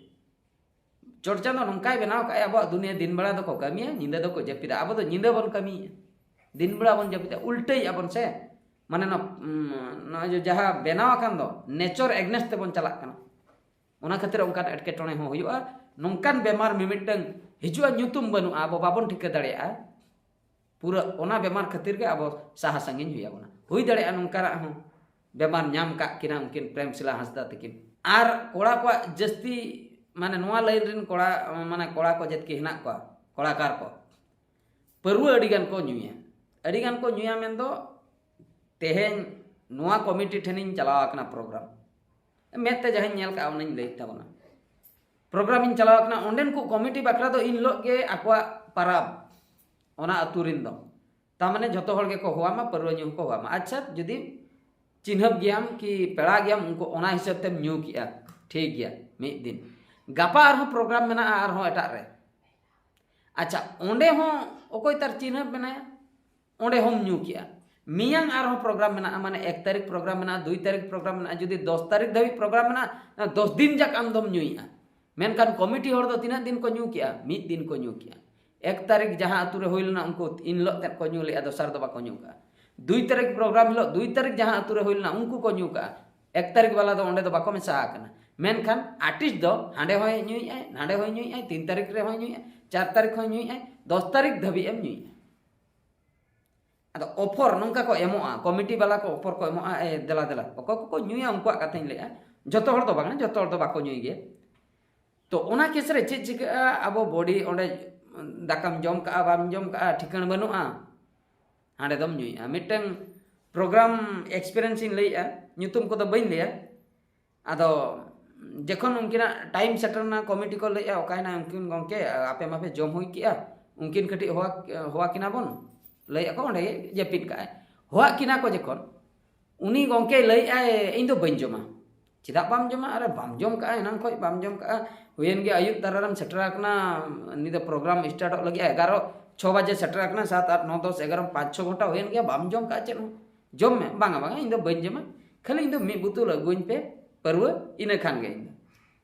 ᱪᱚᱴ ᱪᱟᱸᱫᱚ ᱱᱚᱝᱠᱟᱭ ᱵᱮᱱᱟᱣ ᱠᱟᱜᱼᱟ, ᱟᱵᱚᱣᱟᱜ ᱫᱩᱱᱤᱭᱟᱹ ᱫᱤᱱ ᱵᱮᱲᱟ ᱫᱚᱠᱚ ᱠᱟᱹᱢᱤᱭᱟ, ᱧᱤᱫᱟᱹ ᱫᱚᱠᱚ ᱡᱟᱹᱯᱤᱫᱟ᱾ ᱟᱵᱚ ᱫᱚ ᱧᱤᱫᱟᱹ ᱵᱚᱱ ᱠᱟᱹᱢᱤᱭᱮᱫᱼᱟ, ᱫᱤᱱ ᱵᱮᱲᱟ ᱵᱚᱱ ᱡᱟᱹᱯᱤᱫᱟ, ᱩᱞᱴᱟᱹᱭᱮᱫᱼᱟ ᱵᱚᱱ ᱥᱮ᱾ ᱢᱟᱱᱮ ᱱᱚᱣᱟ, ᱩᱢ, ᱱᱚᱜᱼᱚᱭ ᱡᱮ ᱡᱟᱦᱟᱸ ᱵᱮᱱᱟᱣ ᱟᱠᱟᱱ ᱫᱚ nature against ᱛᱮᱵᱚᱱ ᱪᱟᱞᱟᱜ ᱠᱟᱱᱟ᱾ ᱚᱱᱟ ᱠᱷᱟᱹᱛᱤᱨ ᱚᱱᱠᱟᱱ ᱮᱴᱠᱮᱴᱚᱬᱮ ᱦᱚᱸ ᱦᱩᱭᱩᱜᱼᱟ᱾ ᱱᱚᱝᱠᱟᱱ ᱵᱮᱢᱟᱨ ᱢᱤᱢᱤᱫᱴᱟᱝ ᱦᱤᱡᱩᱜᱼᱟ, ᱧᱩᱛᱩᱢ ᱵᱟᱹᱱᱩᱜᱼᱟ, ᱟᱵᱚ ᱵᱟᱵᱚᱱ ᱴᱷᱤᱠᱟᱹ ᱫᱟᱲᱮᱭᱟᱜᱼᱟ᱾ ᱯᱩᱨᱟᱹ ᱚᱱᱟ ᱵᱮᱢᱟᱨ ᱠᱷᱟᱹᱛᱤᱨ ᱜᱮ ᱟᱵᱚ ᱥᱟᱦᱟ ᱥᱟᱺᱜᱤᱧ ᱦᱩᱭ ᱟᱵᱚᱱᱟ᱾ ᱦᱩᱭ ᱫᱟᱲᱮᱭᱟᱜᱼᱟ ᱱᱚᱝᱠᱟᱱᱟᱜ ᱦᱚᱸ ᱵᱮᱢᱟᱨ ᱧᱟᱢ ᱠᱟᱜ ᱠᱤᱱᱟ ᱩᱱᱠᱤᱱ ᱯᱨᱮᱢᱥᱤᱞᱟ ᱦᱟᱸᱥᱫᱟ ᱛᱟᱹᱠᱤᱱ᱾ ᱟᱨ ᱠᱚᱲᱟ ᱠᱚᱣᱟᱜ ᱡᱟᱹᱥᱛᱤ, ᱢᱟᱱᱮ ᱱᱚᱣᱟ line ᱨᱮᱱ ᱠᱚᱲᱟ, ᱢᱟᱱᱮ ᱠᱚᱲᱟ ᱠᱚ ᱡᱮᱛᱠᱤ ᱦᱮᱱᱟᱜ ᱠᱚᱣᱟ, ᱠᱚᱲᱟᱠᱟᱨ ᱠᱚ, ᱯᱟᱹᱨᱣᱟᱹ ᱟᱹᱰᱤ ᱜᱟᱱ ᱠᱚ ᱧᱩᱭᱟ᱾ ᱟᱹᱰᱤ ᱜᱟᱱ ᱠᱚ ᱧᱩᱭᱟ ᱢᱮᱱᱫᱚ ᱛᱮᱦᱮᱧ ᱱᱚᱣᱟ ᱠᱚᱢᱤᱴᱤ ᱴᱷᱮᱱᱤᱧ ᱪᱟᱞᱟᱣ ᱟᱠᱟᱱᱟ ᱯᱨᱳᱜᱨᱟᱢ, ᱢᱮᱫ ᱛᱮ ᱡᱟᱦᱟᱸᱧ ᱧᱮᱞ ᱠᱟᱜᱼᱟ ᱚᱱᱟᱧ ᱞᱟᱹᱭᱮᱫ ᱛᱟᱵᱚᱱᱟ᱾ ᱯᱨᱳᱜᱨᱟᱢᱤᱧ ᱪᱟᱞᱟᱣ ᱟᱠᱟᱱᱟ, ᱚᱸᱰᱮᱱ ᱠᱚ ᱠᱚᱢᱤᱴᱤ ᱵᱟᱠᱷᱨᱟ ᱫᱚ ᱤᱱ ᱦᱤᱞᱳᱜ ᱜᱮ ᱟᱠᱚᱣᱟᱜ ᱯᱟᱨᱟᱵᱽ, ᱚᱱᱟ ᱟᱹᱛᱩ ᱨᱮᱱ ᱫᱚ᱾ ᱛᱟᱨ ᱢᱟᱱᱮ ᱡᱷᱚᱛᱚ ᱦᱚᱲ ᱜᱮᱠᱚ ᱦᱚᱦᱚᱣᱟᱢᱟ, ᱯᱟᱹᱨᱣᱟᱹ ᱧᱩ ᱦᱚᱸᱠᱚ ᱦᱚᱦᱚᱣᱟᱢᱟ᱾ ᱟᱪᱪᱷᱟ, ᱡᱩᱫᱤ ᱪᱤᱱᱦᱟᱹᱯ ᱜᱮᱭᱟᱢ ᱠᱤ ᱯᱮᱲᱟ ᱜᱮᱭᱟᱢ, ᱩᱱᱠᱩ ᱚᱱᱟ ᱦᱤᱥᱟᱹᱵ ᱛᱮᱢ ᱧᱩ ᱠᱮᱜᱼᱟ, ᱴᱷᱤᱠ ᱜᱮᱭᱟ, ᱢᱤᱫ ᱫᱤᱱ᱾ ᱜᱟᱯᱟ ᱟᱨᱦᱚᱸ ᱯᱨᱳᱜᱨᱟᱢ ᱢᱮᱱᱟᱜᱼᱟ ᱟᱨᱦᱚᱸ ᱮᱴᱟᱜ ᱨᱮ᱾ ᱟᱪᱪᱷᱟ, ᱚᱸᱰᱮ ᱦᱚᱸ ᱚᱠᱚᱭ ᱛᱟᱨ ᱪᱤᱱᱦᱟᱹᱯ ᱢᱮᱱᱟᱭᱟ, ᱚᱸᱰᱮ ᱦᱚᱸᱢ ᱧᱩ ᱠᱮᱜᱼᱟ᱾ ᱢᱮᱭᱟᱝ ᱟᱨᱦᱚᱸ ᱯᱨᱳᱜᱨᱟᱢ ᱢᱮᱱᱟᱜᱼᱟ, ᱢᱟᱱᱮ ᱮᱠ ᱛᱟᱹᱨᱤᱠᱷ ᱯᱨᱳᱜᱨᱟᱢ ᱢᱮᱱᱟᱜᱼᱟ, ᱫᱩᱭ ᱛᱟᱹᱨᱤᱠᱷ ᱯᱨᱳᱜᱨᱟᱢ ᱢᱮᱱᱟᱜᱼᱟ, ᱡᱩᱫᱤ ᱫᱚᱥ ᱛᱟᱹᱨᱤᱠᱷ ᱫᱷᱟᱹᱵᱤᱡ ᱯᱨᱳᱜᱨᱟᱢ ᱢᱮᱱᱟᱜᱼᱟ, ᱫᱚᱥ ᱫᱤᱱ ᱡᱟᱠ ᱟᱢ ᱫᱚᱢ ᱧᱩᱭᱮᱜᱼᱟ᱾ ᱢᱮᱱᱠᱷᱟᱱ ᱠᱚᱢᱤᱴᱤ ᱦᱚᱲ ᱫᱚ ᱛᱤᱱᱟᱹᱜ ᱫᱤᱱ ᱠᱚ ᱧᱩ ᱠᱮᱜᱼᱟ? ᱢᱤᱫ ᱫᱤᱱ ᱠᱚ ᱧᱩ ᱠᱮᱜᱼᱟ᱾ ᱮᱠ ᱛᱟᱹᱨᱤᱠᱷ ᱡᱟᱦᱟᱸ ᱟᱹᱛᱩ ᱨᱮ ᱦᱩᱭ ᱞᱮᱱᱟ, ᱩᱱᱠᱩ ᱤᱱ ᱦᱤᱞᱳᱜ ᱛᱮᱫ ᱠᱚ ᱧᱩ ᱞᱮᱜᱼᱟ, ᱫᱚᱥᱟᱨ ᱫᱚ ᱵᱟᱠᱚ ᱧᱩ ᱠᱟᱜᱼᱟ᱾ ᱫᱩᱭ ᱛᱟᱹᱨᱤᱠᱷ ᱯᱨᱳᱜᱨᱟᱢ ᱦᱤᱞᱳᱜ, ᱫᱩᱭ ᱛᱟᱹᱨᱤᱠᱷ ᱡᱟᱦᱟᱸ ᱟᱹᱛᱩ ᱨᱮ ᱦᱩᱭ ᱞᱮᱱᱟ, ᱩᱱᱠᱩ ᱠᱚ ᱧᱩ ᱠᱟᱜᱼᱟ᱾ ᱮᱠ ᱛᱟᱹᱨᱤᱠᱷ ᱵᱟᱞᱟ ᱫᱚ ᱚᱸᱰᱮ ᱫᱚ ᱵᱟᱠᱚ ᱢᱮᱥᱟ ᱟᱠᱟᱱᱟ᱾ ᱢᱮᱱᱠᱷᱟᱱ ᱟᱨᱴᱤᱥᱴ ᱫᱚ ᱦᱟᱸᱰᱮ ᱦᱚᱸᱭ ᱧᱩᱭᱮᱜᱼᱟᱭ, ᱱᱟᱸᱰᱮ ᱦᱚᱸᱭ ᱧᱩᱭᱮᱜᱼᱟᱭ, ᱛᱤᱱ ᱛᱟᱹᱨᱤᱠᱷ ᱨᱮᱦᱚᱸᱭ ᱧᱩᱭᱮᱜᱼᱟᱭ, ᱪᱟᱨ ᱛᱟᱹᱨᱤᱠᱷ ᱦᱚᱸᱭ ᱧᱩᱭᱮᱜᱼᱟᱭ, ᱫᱚᱥ ᱛᱟᱹᱨᱤᱠᱷ ᱫᱷᱟᱹᱵᱤᱡ ᱮᱢ ᱧᱩᱭᱮᱜᱼᱟ᱾ ᱟᱫᱚ ᱚᱯᱷᱟᱨ ᱱᱚᱝᱠᱟ ᱠᱚ ᱮᱢᱚᱜᱼᱟ, ᱠᱚᱢᱤᱴᱤ ᱵᱟᱞᱟ ᱠᱚ ᱚᱯᱷᱟᱨ ᱠᱚ ᱮᱢᱚᱜᱼᱟ, "ᱮ, ᱫᱮᱞᱟ, ᱫᱮᱞᱟ", ᱚᱠᱚᱭ ᱠᱚᱠᱚ ᱧᱩᱭᱟ ᱩᱱᱠᱩᱣᱟᱜ ᱠᱟᱛᱷᱟᱧ ᱞᱟᱹᱭᱮᱜᱼᱟ, ᱡᱚᱛᱚ ᱦᱚᱲ ᱫᱚ ᱵᱟᱝᱟ, ᱡᱚᱛᱚ ᱦᱚᱲ ᱫᱚ ᱵᱟᱠᱚ ᱧᱩᱭ ᱜᱮᱭᱟ᱾ ᱛᱚ ᱚᱱᱟ ᱠᱮᱥ ᱨᱮ ᱪᱮᱫ ᱪᱤᱠᱟᱹᱜᱼᱟ? ᱟᱵᱚ ᱵᱚᱰᱤ ᱚᱸᱰᱮ ᱫᱟᱠᱟᱢ ᱡᱚᱢ ᱠᱟᱜᱼᱟ, ᱵᱟᱢ ᱡᱚᱢ ᱠᱟᱜᱼᱟ, ᱴᱷᱤᱠᱟᱹᱬ ᱵᱟᱹᱱᱩᱜᱼᱟ, ᱦᱟᱸᱰᱮ ᱫᱚᱢ ᱧᱩᱭᱮᱜᱼᱟ᱾ ᱢᱤᱫᱴᱟᱝ ᱯᱨᱳᱜᱨᱟᱢ ᱮᱠᱥᱯᱮᱨᱤᱭᱮᱱᱥ ᱤᱧ ᱞᱟᱹᱭᱮᱜᱼᱟ, ᱧᱩᱛᱩᱢ ᱠᱚᱫᱚ ᱵᱟᱹᱧ ᱞᱟᱹᱭᱟ᱾ ᱟᱫᱚ ᱡᱚᱠᱷᱚᱱ ᱩᱱᱠᱤᱱᱟᱜ ᱴᱟᱭᱤᱢ ᱥᱮᱴᱮᱨ ᱮᱱᱟ, ᱠᱚᱢᱤᱴᱤ ᱠᱚ ᱞᱟᱹᱭᱮᱜᱼᱟ, "ᱚᱠᱟᱭᱮᱱᱟ ᱩᱱᱠᱤᱱ ᱜᱚᱢᱠᱮ? ᱟᱯᱮ ᱢᱟᱯᱮ ᱡᱚᱢ ᱦᱩᱭ ᱠᱮᱜᱼᱟ, ᱩᱱᱠᱤᱱ ᱠᱟᱹᱴᱤᱡ ᱦᱚᱦᱚ, ᱦᱚᱦᱚ ᱟᱹᱠᱤᱱᱟ ᱵᱚᱱ", ᱞᱟᱹᱭᱮᱜᱼᱟ ᱠᱚ, ᱚᱸᱰᱮ ᱜᱮ ᱡᱟᱹᱯᱤᱫ ᱠᱟᱜᱼᱟᱭ᱾ ᱦᱚᱦᱚ ᱟᱹᱠᱤᱱᱟ ᱠᱚ ᱡᱚᱠᱷᱚᱱ, ᱩᱱᱤ ᱜᱚᱢᱠᱮ ᱞᱟᱹᱭᱮᱜᱼᱟᱭ, "ᱤᱧ ᱫᱚ ᱵᱟᱹᱧ ᱡᱚᱢᱟ᱾" "ᱪᱮᱫᱟᱜ ᱵᱟᱢ ᱡᱚᱢᱟ?" "ᱟᱨᱮ, ᱵᱟᱢ ᱡᱚᱢ ᱠᱟᱜᱼᱟ, ᱮᱱᱟᱝ ᱠᱷᱚᱡ ᱵᱟᱢ ᱡᱚᱢ ᱠᱟᱜᱼᱟ, ᱦᱩᱭᱮᱱ ᱜᱮᱭᱟ, ᱟᱹᱭᱩᱵ ᱛᱟᱨᱟ ᱨᱮᱢ ᱥᱮᱴᱮᱨ ᱟᱠᱟᱱᱟ, ᱱᱤᱛ ᱫᱚ ᱯᱨᱳᱜᱨᱟᱢ ᱥᱴᱟᱨᱴᱚᱜ ᱞᱟᱹᱜᱤᱫ, ᱮᱜᱟᱨᱚ ᱪᱷᱚ ᱵᱟᱡᱮ ᱥᱮᱴᱮᱨ ᱟᱠᱟᱱᱟ, ᱥᱟᱛ, ᱟᱴ, ᱱᱚ, ᱫᱚᱥ, ᱮᱜᱟᱨᱚ, ᱯᱟᱸᱪ, ᱪᱷᱚ ᱜᱷᱚᱱᱴᱟ ᱦᱩᱭᱮᱱ ᱜᱮᱭᱟ, ᱵᱟᱢ ᱡᱚᱢ ᱠᱟᱜᱼᱟ ᱪᱮᱫ ᱦᱚᱸ?" "ᱡᱚᱢ ᱢᱮ᱾" "ᱵᱟᱝᱟ, ᱵᱟᱝᱟ, ᱤᱧ ᱫᱚ ᱵᱟᱹᱧ ᱡᱚᱢᱟ, ᱠᱷᱟᱹᱞᱤ ᱤᱧ ᱫᱚ ᱢᱤᱫ ᱵᱩᱛᱩᱞ ᱟᱹᱜᱩᱣᱟᱹᱧ ᱯᱮ ᱯᱟᱹᱨᱣᱟᱹ, ᱤᱱᱟᱹ ᱠᱷᱟᱱ ᱜᱮ ᱤᱧ ᱫᱚ᱾"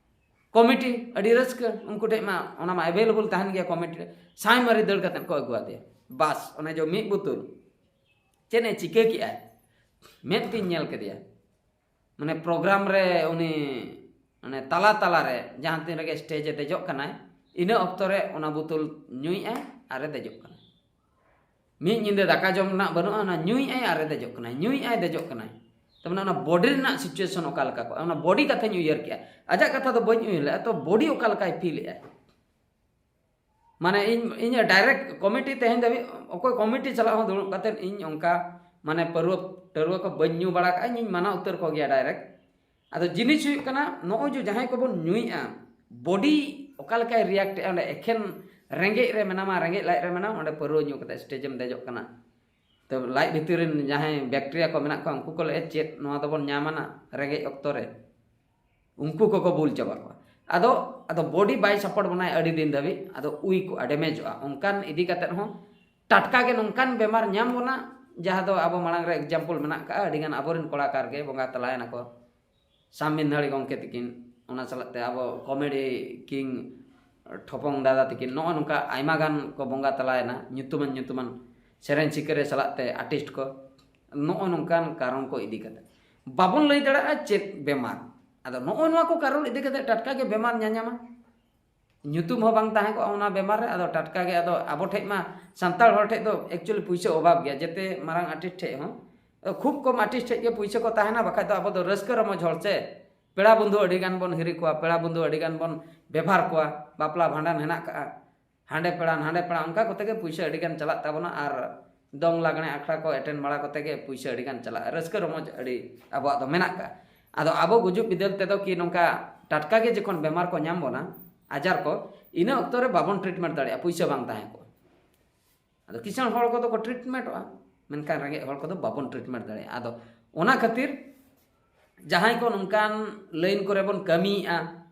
ᱠᱚᱢᱤᱴᱤ ᱟᱹᱰᱤ ᱨᱟᱹᱥᱠᱟᱹ, ᱩᱱᱠᱩ ᱴᱷᱮᱡ ᱢᱟ ᱚᱱᱟ ᱢᱟ ᱮᱵᱮᱞᱮᱵᱚᱞ ᱛᱟᱦᱮᱱ ᱜᱮᱭᱟ ᱠᱚᱢᱤᱴᱤ ᱨᱮ, ᱥᱟᱭ ᱢᱟᱹᱨᱤ ᱫᱟᱹᱲ ᱠᱟᱛᱮᱫ ᱠᱚ ᱟᱹᱜᱩᱣᱟᱫᱮᱭᱟ᱾ ᱵᱟᱥ, ᱚᱱᱮ ᱡᱚ ᱢᱤᱫ ᱵᱩᱛᱩᱞ ᱪᱮᱫ ᱮ ᱪᱤᱠᱟᱹ ᱠᱮᱜᱼᱟᱭ? ᱢᱮᱫ ᱛᱤᱧ ᱧᱮᱞ ᱠᱮᱫᱮᱭᱟ᱾ ᱢᱟᱱᱮ ᱯᱨᱳᱜᱨᱟᱢ ᱨᱮ ᱩᱱᱤ ᱢᱟᱱᱮ ᱛᱟᱞᱟ ᱛᱟᱞᱟ ᱨᱮ ᱡᱟᱦᱟᱸ ᱛᱤᱱ ᱨᱮᱜᱮ ᱥᱴᱮᱡ ᱮ ᱫᱮᱡᱚᱜ ᱠᱟᱱᱟᱭ, ᱤᱱᱟᱹ ᱚᱠᱛᱚ ᱨᱮ ᱚᱱᱟ ᱵᱳᱛᱚᱞ ᱧᱩᱭᱮᱫᱼᱟᱭ ᱟᱨ ᱮ ᱫᱮᱡᱚᱜ ᱠᱟᱱᱟᱭ᱾ ᱢᱤᱫ ᱧᱤᱫᱟᱹ ᱫᱟᱠᱟ ᱡᱚᱢ ᱨᱮᱱᱟᱜ ᱵᱟᱹᱱᱩᱜᱼᱟ, ᱚᱱᱟ ᱧᱩᱭᱮᱫᱼᱟᱭ ᱟᱨ ᱮ ᱫᱮᱡᱚᱜ ᱠᱟᱱᱟᱭ, ᱧᱩᱭᱮᱫᱼᱟᱭ ᱫᱮᱡᱚᱜ ᱠᱟᱱᱟᱭ᱾ ᱛᱟᱨ ᱢᱟᱱᱮ ᱚᱱᱟ ᱵᱚᱰᱤ ᱨᱮᱱᱟᱜ ᱥᱤᱪᱩᱭᱮᱥᱚᱱ ᱚᱠᱟ ᱞᱮᱠᱟ ᱠᱚᱜᱼᱟ, ᱚᱱᱟ ᱵᱚᱰᱤ ᱠᱟᱛᱷᱟᱧ ᱩᱭᱦᱟᱹᱨ ᱠᱮᱜᱼᱟ᱾ ᱟᱡᱟᱜ ᱠᱟᱛᱷᱟ ᱫᱚ ᱵᱟᱹᱧ ᱩᱭᱦᱟᱹᱨ ᱞᱮᱫᱼᱟ, ᱛᱚ ᱵᱚᱰᱤ ᱚᱠᱟ ᱞᱮᱠᱟᱭ ᱯᱷᱤᱞ ᱮᱫᱼᱟᱭ᱾ ᱢᱟᱱᱮ ᱤᱧ ᱤᱧ ᱰᱟᱭᱨᱮᱠᱴ ᱠᱚᱢᱤᱴᱤ ᱛᱮᱦᱮᱧ ᱫᱷᱟᱹᱵᱤᱡ ᱚᱠᱚᱭ ᱠᱚᱢᱤᱴᱤ ᱥᱟᱞᱟᱜ ᱦᱚᱸ ᱫᱩᱲᱩᱵ ᱠᱟᱛᱮᱫ ᱤᱧ ᱚᱱᱠᱟ ᱢᱟᱱᱮ ᱯᱟᱹᱨᱣᱟᱹ ᱴᱟᱹᱨᱣᱟᱹ ᱠᱚ ᱵᱟᱹᱧ ᱧᱩ ᱵᱟᱲᱟ ᱠᱟᱜᱼᱟ, ᱤᱧ ᱢᱟᱱᱟ ᱩᱛᱟᱹᱨ ᱠᱚᱜᱮᱭᱟ ᱰᱟᱭᱨᱮᱠᱴ᱾ ᱟᱫᱚ ᱡᱤᱱᱤᱥ ᱦᱩᱭᱩᱜ ᱠᱟᱱᱟ, ᱱᱚᱜᱼᱚᱭ ᱡᱮ ᱡᱟᱦᱟᱸᱭ ᱠᱚᱵᱚᱱ ᱧᱩᱭᱮᱫᱼᱟ, ᱵᱚᱰᱤ ᱚᱠᱟ ᱞᱮᱠᱟᱭ ᱨᱤᱭᱟᱠᱴ ᱮᱫᱼᱟ, ᱚᱸᱰᱮ ᱮᱠᱷᱮᱱ ᱨᱮᱸᱜᱮᱡ ᱨᱮ ᱢᱮᱱᱟᱢᱟ, ᱨᱮᱸᱜᱮᱡ ᱞᱟᱡ ᱨᱮ ᱢᱮᱱᱟᱢᱟ, ᱚᱸᱰᱮ ᱯᱟᱹᱨᱣᱟᱹ ᱧᱩ ᱠᱟᱛᱮ ᱥᱴᱮᱡ ᱮᱢ ᱫᱮᱡᱚᱜ ᱠᱟᱱᱟ᱾ ᱛᱚ ᱞᱟᱡ ᱵᱷᱤᱛᱤᱨ ᱨᱮᱱ ᱡᱟᱦᱟᱸᱭ ᱵᱮᱠᱴᱮᱨᱤᱭᱟ ᱠᱚ ᱢᱮᱱᱟᱜ ᱠᱚᱣᱟ, ᱩᱱᱠᱩ ᱠᱚ ᱞᱟᱹᱭᱮᱫ, "ᱪᱮᱫ ᱱᱚᱣᱟ ᱫᱚᱵᱚᱱ ᱧᱟᱢᱟ ᱱᱟᱜ ᱨᱮᱸᱜᱮᱡ ᱚᱠᱛᱚ ᱨᱮ?" ᱩᱱᱠᱩ ᱠᱚᱠᱚ ᱵᱩᱞ ᱪᱟᱵᱟ ᱠᱚᱣᱟ᱾ ᱟᱫᱚ ᱟᱫᱚ ᱵᱚᱰᱤ ᱵᱟᱭ ᱥᱟᱯᱳᱨᱴ ᱵᱚᱱᱟᱭ ᱟᱹᱰᱤ ᱫᱤᱱ ᱫᱷᱟᱹᱵᱤᱡ, ᱟᱫᱚ ᱩᱭ ᱠᱚᱜᱼᱟ, ᱰᱮᱢᱮᱡᱚᱜᱼᱟ᱾ ᱚᱱᱠᱟᱱ ᱤᱫᱤ ᱠᱟᱛᱮᱫ ᱦᱚᱸ ᱴᱟᱴᱠᱟ ᱜᱮ ᱱᱚᱝᱠᱟᱱ ᱵᱮᱢᱟᱨ ᱧᱟᱢ ᱵᱚᱱᱟ, ᱡᱟᱦᱟᱸ ᱫᱚ ᱟᱵᱚ ᱢᱟᱲᱟᱝ ᱨᱮ ᱮᱠᱡᱟᱢᱯᱚᱞ ᱢᱮᱱᱟᱜ ᱠᱟᱜᱼᱟ, ᱟᱹᱰᱤᱜᱟᱱ ᱟᱵᱚᱨᱮᱱ ᱠᱚᱲᱟᱠᱟᱨ ᱜᱮ ᱵᱚᱸᱜᱟ ᱛᱟᱞᱟᱭᱮᱱᱟ ᱠᱚ᱾ ᱥᱟᱢ ᱢᱤᱱᱫᱷᱟᱲᱤ ᱜᱚᱢᱠᱮ ᱛᱤᱠᱤᱱ, ᱚᱱᱟ ᱥᱟᱞᱟᱜ ᱛᱮ ᱟᱵᱚ ᱠᱚᱢᱮᱰᱤ ᱠᱤᱝ ᱴᱷᱚᱯᱚᱝ ᱫᱟᱫᱟ ᱛᱤᱠᱤᱱ, ᱱᱚᱜᱼᱚ ᱱᱚᱝᱠᱟ ᱟᱭᱢᱟ ᱜᱟᱱ ᱠᱚ ᱵᱚᱸᱜᱟ ᱛᱟᱞᱟᱭᱮᱱᱟ, ᱧᱩᱛᱩᱢᱟᱱ ᱧᱩᱛᱩᱢᱟᱱ ᱥᱮᱨᱮᱧ ᱥᱤᱠᱟᱹᱨᱤᱭᱟᱹ ᱥᱟᱞᱟᱜ ᱛᱮ ᱟᱨᱴᱤᱥᱴ ᱠᱚ᱾ ᱱᱚᱜᱼᱚ ᱱᱚᱝᱠᱟᱱ ᱠᱟᱨᱚᱱ ᱠᱚ ᱤᱫᱤ ᱠᱟᱛᱮ ᱵᱟᱵᱚᱱ ᱞᱟᱹᱭ ᱫᱟᱲᱮᱭᱟᱜᱼᱟ ᱪᱮᱫ ᱵᱮᱢᱟᱨ᱾ ᱟᱫᱚ ᱱᱚᱜᱼᱚ ᱱᱚᱣᱟ ᱠᱚ ᱠᱟᱨᱚᱱ ᱤᱫᱤ ᱠᱟᱛᱮ ᱴᱟᱴᱠᱟ ᱜᱮ ᱵᱮᱢᱟᱨ ᱧᱟᱧᱟᱢᱟ, ᱧᱩᱛᱩᱢ ᱦᱚᱸ ᱵᱟᱝ ᱛᱟᱦᱮᱸ ᱠᱚᱜᱼᱟ ᱚᱱᱟ ᱵᱮᱢᱟᱨ ᱨᱮ᱾ ᱟᱫᱚ ᱴᱟᱴᱠᱟ ᱜᱮ, ᱟᱫᱚ ᱟᱵᱚ ᱴᱷᱮᱡ ᱢᱟ, ᱥᱟᱱᱛᱟᱲ ᱦᱚᱲ ᱴᱷᱮᱡ ᱫᱚ ᱮᱠᱪᱩᱭᱮᱞᱤ ᱯᱩᱭᱥᱟᱹ ᱚᱵᱷᱟᱵᱽ ᱜᱮᱭᱟ, ᱡᱮᱛᱮ ᱢᱟᱨᱟᱝ ᱟᱨᱴᱤᱥᱴ ᱴᱷᱮᱡ ᱦᱚᱸ᱾ ᱟᱫᱚ ᱠᱷᱩᱵ ᱠᱚᱢ ᱟᱨᱴᱤᱥᱴ ᱴᱷᱮᱡ ᱜᱮ ᱯᱩᱭᱥᱟᱹ ᱠᱚ ᱛᱟᱦᱮᱱᱟ, ᱵᱟᱠᱷᱟᱡ ᱫᱚ ᱟᱵᱚ ᱫᱚ ᱨᱟᱹᱥᱠᱟᱹ ᱨᱚᱢᱚᱡᱽ ᱦᱚᱲ ᱥᱮ, ᱯᱮᱲᱟ ᱵᱚᱱᱫᱷᱩ ᱟᱹᱰᱤ ᱜᱟᱱ ᱵᱚᱱ ᱦᱤᱨᱤ ᱠᱚᱣᱟ, ᱯᱮᱲᱟ ᱵᱚᱱᱫᱷᱩ ᱟᱹᱰᱤ ᱜᱟᱱ ᱵᱚᱱ ᱵᱮᱵᱷᱟᱨ ᱠᱚᱣᱟ, ᱵᱟᱯᱞᱟ ᱵᱷᱟᱸᱰᱟᱱ ᱦᱮᱱᱟᱜ ᱠᱟᱜᱼᱟ, ᱦᱟᱸᱰᱮ ᱯᱮᱲᱟ ᱱᱟᱸᱰᱮ ᱯᱮᱲᱟ, ᱚᱱᱠᱟ ᱠᱚᱛᱮ ᱜᱮ ᱯᱩᱭᱥᱟᱹ ᱟᱹᱰᱤ ᱜᱟᱱ ᱪᱟᱞᱟᱜ ᱛᱟᱵᱚᱱᱟ᱾ ᱟᱨ ᱫᱚᱝ ᱞᱟᱜᱽᱬᱮ ᱟᱠᱷᱲᱟ ᱠᱚ ᱮᱴᱮᱱ ᱵᱟᱲᱟ ᱠᱚᱛᱮ ᱜᱮ ᱯᱩᱭᱥᱟᱹ ᱟᱹᱰᱤ ᱜᱟᱱ ᱪᱟᱞᱟᱜᱼᱟ, ᱨᱟᱹᱥᱠᱟᱹ ᱨᱚᱢᱚᱡᱽ ᱟᱹᱰᱤ ᱟᱵᱚᱣᱟᱜ ᱫᱚ ᱢᱮᱱᱟᱜ ᱠᱟᱜᱼᱟ᱾ ᱟᱫᱚ ᱟᱵᱚ ᱜᱩᱡᱩᱜ ᱵᱤᱫᱟᱹᱞ ᱛᱮᱫᱚ ᱠᱤ ᱱᱚᱝᱠᱟ ᱴᱟᱴᱠᱟ ᱜᱮ ᱡᱚᱠᱷᱚᱱ ᱵᱮᱢᱟᱨ ᱠᱚ ᱧᱟᱢ ᱵᱚᱱᱟ, ᱟᱡᱟᱨ ᱠᱚ, ᱤᱱᱟᱹ ᱚᱠᱛᱚ ᱨᱮ ᱵᱟᱵᱚᱱ ᱴᱨᱤᱴᱢᱮᱱᱴ ᱫᱟᱲᱮᱭᱟᱜᱼᱟ, ᱯᱩᱭᱥᱟᱹ ᱵᱟᱝ ᱛᱟᱦᱮᱸ ᱠᱚᱜᱼᱟ᱾ ᱟᱫᱚ ᱠᱤᱥᱟᱹᱬ ᱦᱚᱲ ᱠᱚᱫᱚ ᱠᱚ ᱴᱨᱤᱴᱢᱮᱱᱴᱚᱜᱼᱟ, ᱢᱮᱱᱠᱷᱟᱱ ᱨᱮᱸᱜᱮᱡ ᱦᱚᱲ ᱠᱚᱫᱚ ᱵᱟᱵᱚᱱ ᱴᱨᱤᱴᱢᱮᱱᱴ ᱫᱟᱲᱮᱭᱟᱜᱼᱟ᱾ ᱟᱫᱚ ᱚᱱᱟ ᱠᱷᱟᱹᱛᱤᱨ ᱡᱟᱦᱟᱸᱭ ᱠᱚ ᱱᱚᱝᱠᱟᱱ ᱞᱟᱭᱤᱱ ᱠᱚᱨᱮ ᱵᱚᱱ ᱠᱟᱹᱢᱤᱭᱮᱫᱼᱟ,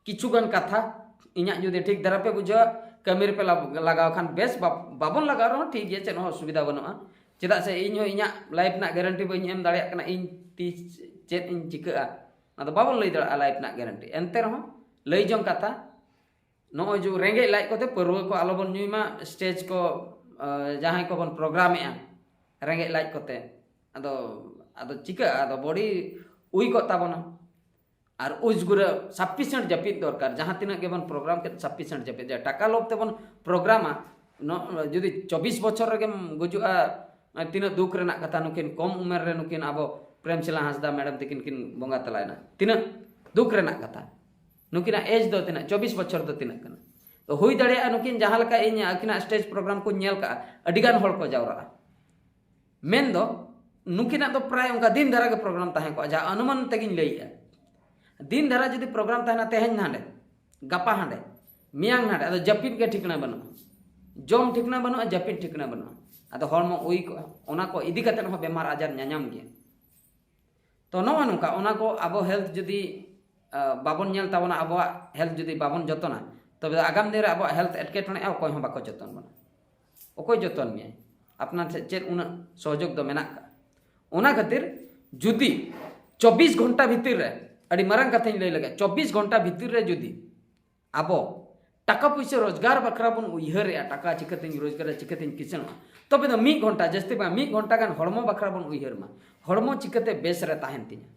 ᱠᱤᱪᱷᱩ ᱜᱟᱱ ᱠᱟᱛᱷᱟ ᱤᱧᱟᱹᱜ ᱡᱩᱫᱤ ᱴᱷᱤᱠ ᱫᱷᱟᱨᱟ ᱯᱮ ᱵᱩᱡᱷᱟᱹᱣᱟ, ᱠᱟᱹᱢᱤ ᱨᱮᱯᱮ ᱞᱟᱜ-, ᱞᱟᱜᱟᱣ ᱠᱷᱟᱱ ᱵᱮᱥ, ᱵᱟ-, ᱵᱟᱵᱚᱱ ᱞᱟᱜᱟᱣ ᱨᱮᱦᱚᱸ ᱴᱷᱤᱠ ᱜᱮᱭᱟ, ᱪᱮᱫ ᱦᱚᱸ ᱚᱥᱩᱵᱤᱫᱷᱟ ᱵᱟᱹᱱᱩᱜᱼᱟ᱾ ᱪᱮᱫᱟᱜ ᱥᱮ ᱤᱧ ᱦᱚᱸ ᱤᱧᱟᱹᱜ ᱞᱟᱭᱤᱯᱷ ᱨᱮᱱᱟᱜ ᱜᱮᱨᱮᱱᱴᱤ ᱵᱟᱹᱧ ᱮᱢ ᱫᱟᱲᱮᱭᱟᱜ ᱠᱟᱱᱟ, ᱤᱧ ᱛᱤᱥ ᱪᱮᱫ ᱤᱧ ᱪᱤᱠᱟᱹᱜᱼᱟ, ᱚᱱᱟ ᱫᱚ ᱵᱟᱵᱚᱱ ᱞᱟᱹᱭ ᱫᱟᱲᱮᱭᱟᱜᱼᱟ ᱞᱟᱭᱤᱯᱷ ᱨᱮᱱᱟᱜ ᱜᱮᱨᱮᱱᱴᱤ᱾ ᱮᱱᱛᱮ ᱨᱮᱦᱚᱸ ᱞᱟᱹᱭ ᱡᱚᱝ ᱠᱟᱛᱷᱟ, ᱱᱚᱜᱼᱚᱭ ᱡᱮ ᱨᱮᱸᱜᱮᱡ ᱞᱟᱡ ᱠᱚᱛᱮ ᱯᱟᱹᱨᱣᱟᱹ ᱠᱚ ᱟᱞᱚᱵᱚᱱ ᱧᱩᱭ ᱢᱟ, ᱥᱴᱮᱡᱽ ᱠᱚ, ᱟᱸ, ᱡᱟᱦᱟᱸᱭ ᱠᱚᱵᱚᱱ ᱯᱨᱳᱜᱨᱟᱢᱮᱜᱼᱟ ᱨᱮᱸᱜᱮᱡ ᱞᱟᱡ ᱠᱚᱛᱮ, ᱟᱫᱚ ᱟᱫᱚ ᱪᱤᱠᱟᱹᱜᱼᱟ? ᱟᱫᱚ ᱵᱚᱰᱤ ᱩᱭ ᱠᱚᱜ ᱛᱟᱵᱚᱱᱟ᱾ ᱟᱨ ᱩᱡᱽᱜᱩᱨᱟᱹ ᱥᱟᱯᱷᱤᱥᱤᱭᱮᱱᱴ ᱡᱟᱹᱯᱤᱫ ᱫᱚᱨᱠᱟᱨ᱾ ᱡᱟᱦᱟᱸ ᱛᱤᱱᱟᱹᱜ ᱜᱮᱵᱚᱱ ᱯᱨᱳᱜᱨᱟᱢ ᱠᱮᱫ, ᱥᱟᱯᱷᱤᱥᱤᱭᱮᱱᱴ ᱡᱟᱹᱯᱤᱫ᱾ ᱡᱮ ᱴᱟᱠᱟ ᱞᱳᱵᱷ ᱛᱮᱵᱚᱱ ᱯᱨᱳᱜᱨᱟᱢᱟ, ᱱᱚ- ᱡᱩᱫᱤ ᱪᱚᱵᱵᱤᱥ ᱵᱚᱪᱷᱚᱨ ᱨᱮᱜᱮᱢ ᱜᱩᱡᱩᱜᱼᱟ, ᱛᱤᱱᱟᱹᱜ ᱫᱩᱠ ᱨᱮᱱᱟᱜ ᱠᱟᱛᱷᱟ᱾ ᱱᱩᱠᱤᱱ ᱠᱚᱢ ᱩᱢᱮᱨ ᱨᱮ ᱱᱩᱠᱤᱱ ᱟᱵᱚ ᱯᱨᱮᱢᱥᱤᱞᱟ ᱦᱟᱸᱥᱫᱟ ᱢᱮᱰᱟᱢ ᱛᱤᱠᱤᱱ ᱠᱤᱱ ᱵᱚᱸᱜᱟ ᱛᱟᱞᱟᱭᱮᱱᱟ, ᱛᱤᱱᱟᱹᱜ ᱫᱩᱠ ᱨᱮᱱᱟᱜ ᱠᱟᱛᱷᱟ᱾ ᱱᱩᱠᱤᱱᱟᱜ ᱮᱡᱽ ᱫᱚ ᱛᱤᱱᱟᱹᱜ? ᱪᱚᱵᱵᱤᱥ ᱵᱚᱪᱷᱚᱨ ᱫᱚ ᱛᱤᱱᱟᱹᱜ ᱠᱟᱱᱟ? ᱛᱚ ᱦᱩᱭ ᱫᱟᱲᱮᱭᱟᱜᱼᱟ ᱱᱩᱠᱤᱱ ᱡᱟᱦᱟᱸ ᱞᱮᱠᱟ ᱤᱧ ᱟᱹᱠᱤᱱᱟᱜ ᱥᱴᱮᱡᱽ ᱯᱨᱳᱜᱨᱟᱢ ᱠᱚᱧ ᱧᱮᱞ ᱠᱟᱜᱼᱟ, ᱟᱹᱰᱤᱜᱟᱱ ᱦᱚᱲ ᱠᱚ ᱡᱟᱣᱨᱟᱜᱼᱟ᱾ ᱢᱮᱱᱫᱚ ᱱᱩᱠᱤᱱᱟᱜ ᱫᱚ ᱯᱨᱟᱭ ᱚᱱᱠᱟ ᱫᱤᱱ ᱫᱷᱟᱨᱟ ᱜᱮ ᱯᱨᱳᱜᱨᱟᱢ ᱛᱟᱦᱮᱸ ᱠᱚᱜᱼᱟ, ᱡᱟᱦᱟᱸ ᱚᱱᱩᱢᱟᱱ ᱛᱮᱜᱤᱧ ᱞᱟᱹᱭᱮᱜᱼᱟ᱾ ᱫᱤᱱ ᱫᱷᱟᱨᱟ ᱡᱩᱫᱤ ᱯᱨᱳᱜᱨᱟᱢ ᱛᱟᱦᱮᱱᱟ, ᱛᱮᱦᱮᱧ ᱦᱟᱸᱰᱮ, ᱜᱟᱯᱟ ᱦᱟᱸᱰᱮ, ᱢᱮᱭᱟᱝ ᱦᱟᱸᱰᱮ, ᱟᱫᱚ ᱡᱟᱹᱯᱤᱫ ᱜᱮ ᱴᱷᱤᱠᱟᱹᱱᱟ ᱵᱟᱹᱱᱩᱜᱼᱟ, ᱡᱚᱢ ᱴᱷᱤᱠᱟᱹᱱᱟ ᱵᱟᱹᱱᱩᱜᱼᱟ, ᱡᱟᱹᱯᱤᱫ ᱴᱷᱤᱠᱟᱹᱱᱟ ᱵᱟᱹᱱᱩᱜᱼᱟ᱾ ᱟᱫᱚ ᱦᱚᱲᱢᱚ ᱩᱭ ᱠᱚᱜᱼᱟ, ᱚᱱᱟ ᱠᱚ ᱤᱫᱤ ᱠᱟᱛᱮ ᱦᱚᱸ ᱵᱮᱢᱟᱨ ᱟᱡᱟᱨ ᱧᱟᱧᱟᱢ ᱜᱮᱭᱟ᱾ ᱛᱚ ᱱᱚᱜᱼᱚ ᱱᱚᱝᱠᱟ, ᱚᱱᱟ ᱠᱚ ᱟᱵᱚ ᱦᱮᱞᱛᱷ ᱡᱩᱫᱤ ᱟᱸ, ᱵᱟᱵᱚᱱ ᱧᱮᱞ ᱛᱟᱵᱚᱱᱟ, ᱟᱵᱚᱣᱟᱜ ᱦᱮᱞᱛᱷ ᱡᱩᱫᱤ ᱵᱟᱵᱚᱱ ᱡᱚᱛᱚᱱᱟ, ᱛᱚᱵᱮ ᱫᱚ ᱟᱜᱟᱢ ᱫᱤᱱ ᱨᱮ ᱟᱵᱚᱣᱟᱜ ᱦᱮᱞᱛᱷ ᱮᱴᱠᱮᱴᱚᱬᱮᱜᱼᱟ, ᱚᱠᱚᱭ ᱦᱚᱸ ᱵᱟᱠᱚ ᱡᱚᱛᱚᱱ ᱵᱚᱱᱟ᱾ ᱚᱠᱚᱭ ᱡᱚᱛᱚᱱ ᱢᱮᱭᱟᱭ? ᱟᱯᱱᱟᱨ ᱴᱷᱮᱱ ᱪᱮᱫ ᱩᱱᱟᱹᱜ ᱥᱚᱦᱚᱡᱳᱜᱽ ᱫᱚ ᱢᱮᱱᱟᱜ ᱠᱟᱜᱼᱟ? ᱚᱱᱟ ᱠᱷᱟᱹᱛᱤᱨ ᱡᱩᱫᱤ ᱪᱚᱵᱵᱤᱥ ᱜᱷᱚᱱᱴᱟ ᱵᱷᱤᱛᱤᱨ ᱨᱮ, ᱟᱹᱰᱤ ᱢᱟᱨᱟᱝ ᱠᱟᱛᱷᱟᱧ ᱞᱟᱹᱭ ᱞᱮᱜᱮ, ᱪᱚᱵᱵᱤᱥ ᱜᱷᱚᱱᱴᱟ ᱵᱷᱤᱛᱤᱨ ᱨᱮ ᱡᱩᱫᱤ ᱟᱵᱚ ᱴᱟᱠᱟ ᱯᱩᱭᱥᱟᱹ ᱨᱳᱡᱽᱜᱟᱨ ᱵᱟᱠᱷᱨᱟ ᱵᱚᱱ ᱩᱭᱦᱟᱹᱨᱮᱜᱼᱟ, ᱴᱟᱠᱟ ᱪᱤᱠᱟᱹᱛᱤᱧ ᱨᱳᱡᱽᱜᱟᱨᱟ, ᱪᱤᱠᱟᱹᱛᱤᱧ ᱠᱤᱥᱟᱹᱬᱚᱜᱼᱟ, ᱛᱚᱵᱮ ᱫᱚ ᱢᱤᱫ ᱜᱷᱚᱱᱴᱟ, ᱡᱟᱹᱥᱛᱤ ᱵᱟᱝ, ᱢᱤᱫ ᱜᱷᱚᱱᱴᱟ ᱜᱟᱱ ᱦᱚᱲᱢᱚ ᱵᱟᱠᱷᱨᱟ ᱵᱚᱱ ᱩᱭᱦᱟᱹᱨ ᱢᱟ᱾ ᱦᱚᱲᱢᱚ ᱪᱤᱠᱟᱹᱛᱮ ᱵᱮᱥ ᱨᱮ ᱛᱟᱦᱮᱱ ᱛᱤᱧᱟ?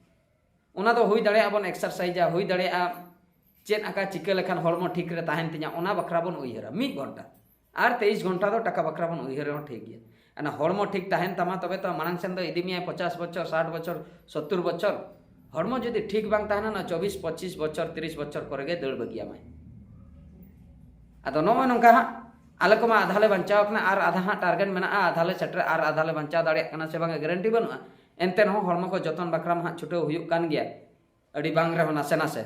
ᱚᱱᱟ ᱫᱚ ᱦᱩᱭ ᱫᱟᱲᱮᱭᱟᱜᱼᱟ ᱵᱚᱱ ᱮᱠᱥᱟᱨᱥᱟᱭᱤᱡᱟ, ᱦᱩᱭ ᱫᱟᱲᱮᱭᱟᱜᱼᱟ ᱪᱮᱫ ᱟᱠᱟ ᱪᱤᱠᱟᱹ ᱞᱮᱠᱷᱟᱱ ᱦᱚᱲᱢᱚ ᱴᱷᱤᱠ ᱨᱮ ᱛᱟᱦᱮᱱ ᱛᱤᱧᱟ, ᱚᱱᱟ ᱵᱟᱠᱷᱨᱟ ᱵᱚᱱ ᱩᱭᱦᱟᱹᱨᱟ ᱢᱤᱫ ᱜᱷᱚᱱᱴᱟ᱾ ᱟᱨ ᱛᱮᱭᱤᱥ ᱜᱷᱚᱱᱴᱟ ᱫᱚ ᱴᱟᱠᱟ ᱵᱟᱠᱷᱨᱟ ᱵᱚᱱ ᱩᱭᱦᱟᱹᱨ ᱨᱮᱦᱚᱸ ᱴᱷᱤᱠ ᱜᱮᱭᱟ᱾ ᱚᱱᱟ ᱦᱚᱲᱢᱚ ᱴᱷᱤᱠ ᱛᱟᱦᱮᱱ ᱛᱟᱢᱟ, ᱛᱚᱵᱮ ᱛᱚ ᱢᱟᱲᱟᱝ ᱥᱮᱱ ᱫᱚ ᱤᱫᱤ ᱢᱮᱭᱟᱭ ᱯᱚᱪᱟᱥ ᱵᱚᱪᱷᱚᱨ, ᱥᱟᱴ ᱵᱚᱪᱷᱚᱨ, ᱥᱚᱛᱛᱚᱨ ᱵᱚᱪᱷᱚᱨ᱾ ᱦᱚᱲᱢᱚ ᱡᱩᱫᱤ ᱴᱷᱤᱠ ᱵᱟᱝ ᱛᱟᱦᱮᱱᱟ, ᱚᱱᱟ ᱪᱚᱵᱵᱤᱥ, ᱯᱚᱸᱪᱤᱥ ᱵᱚᱪᱷᱚᱨ, ᱛᱤᱨᱤᱥ ᱵᱚᱪᱷᱚᱨ ᱠᱚᱨᱮ ᱜᱮ ᱫᱟᱹᱲ ᱵᱟᱹᱜᱤᱭᱟᱢᱟᱭ᱾ ᱟᱫᱚ ᱱᱚᱜᱼᱚᱭ ᱱᱚᱝᱠᱟ ᱦᱟᱸᱜ ᱟᱞᱮ ᱠᱚᱢᱟ ᱟᱫᱷᱟ ᱞᱮ ᱵᱟᱧᱪᱟᱣ ᱠᱟᱱᱟ, ᱟᱨ ᱟᱫᱷᱟ ᱦᱟᱸᱜ ᱴᱟᱨᱜᱮᱴ ᱢᱮᱱᱟᱜᱼᱟ, ᱟᱫᱷᱟ ᱞᱮ ᱥᱮᱴᱮᱨᱟ, ᱟᱨ ᱟᱫᱷᱟ ᱞᱮ ᱵᱟᱧᱪᱟᱣ ᱫᱟᱲᱮᱭᱟᱜ ᱠᱟᱱᱟ ᱥᱮ ᱵᱟᱝ, ᱜᱮᱨᱮᱱᱴᱤ ᱵᱟᱹᱱᱩᱜᱼᱟ᱾ ᱮᱱᱛᱮ ᱨᱮᱦᱚᱸ ᱦᱚᱲᱢᱚ ᱠᱚ ᱡᱚᱛᱚᱱ ᱵᱟᱠᱷᱨᱟ ᱢᱟ ᱦᱟᱸᱜ ᱪᱷᱩᱴᱟᱹᱣ ᱦᱩᱭᱩᱜ ᱠᱟᱱ ᱜᱮᱭᱟ, ᱟᱹᱰᱤ ᱵᱟᱝ ᱨᱮᱦᱚᱸ ᱱᱟᱥᱮ ᱱᱟᱥᱮ᱾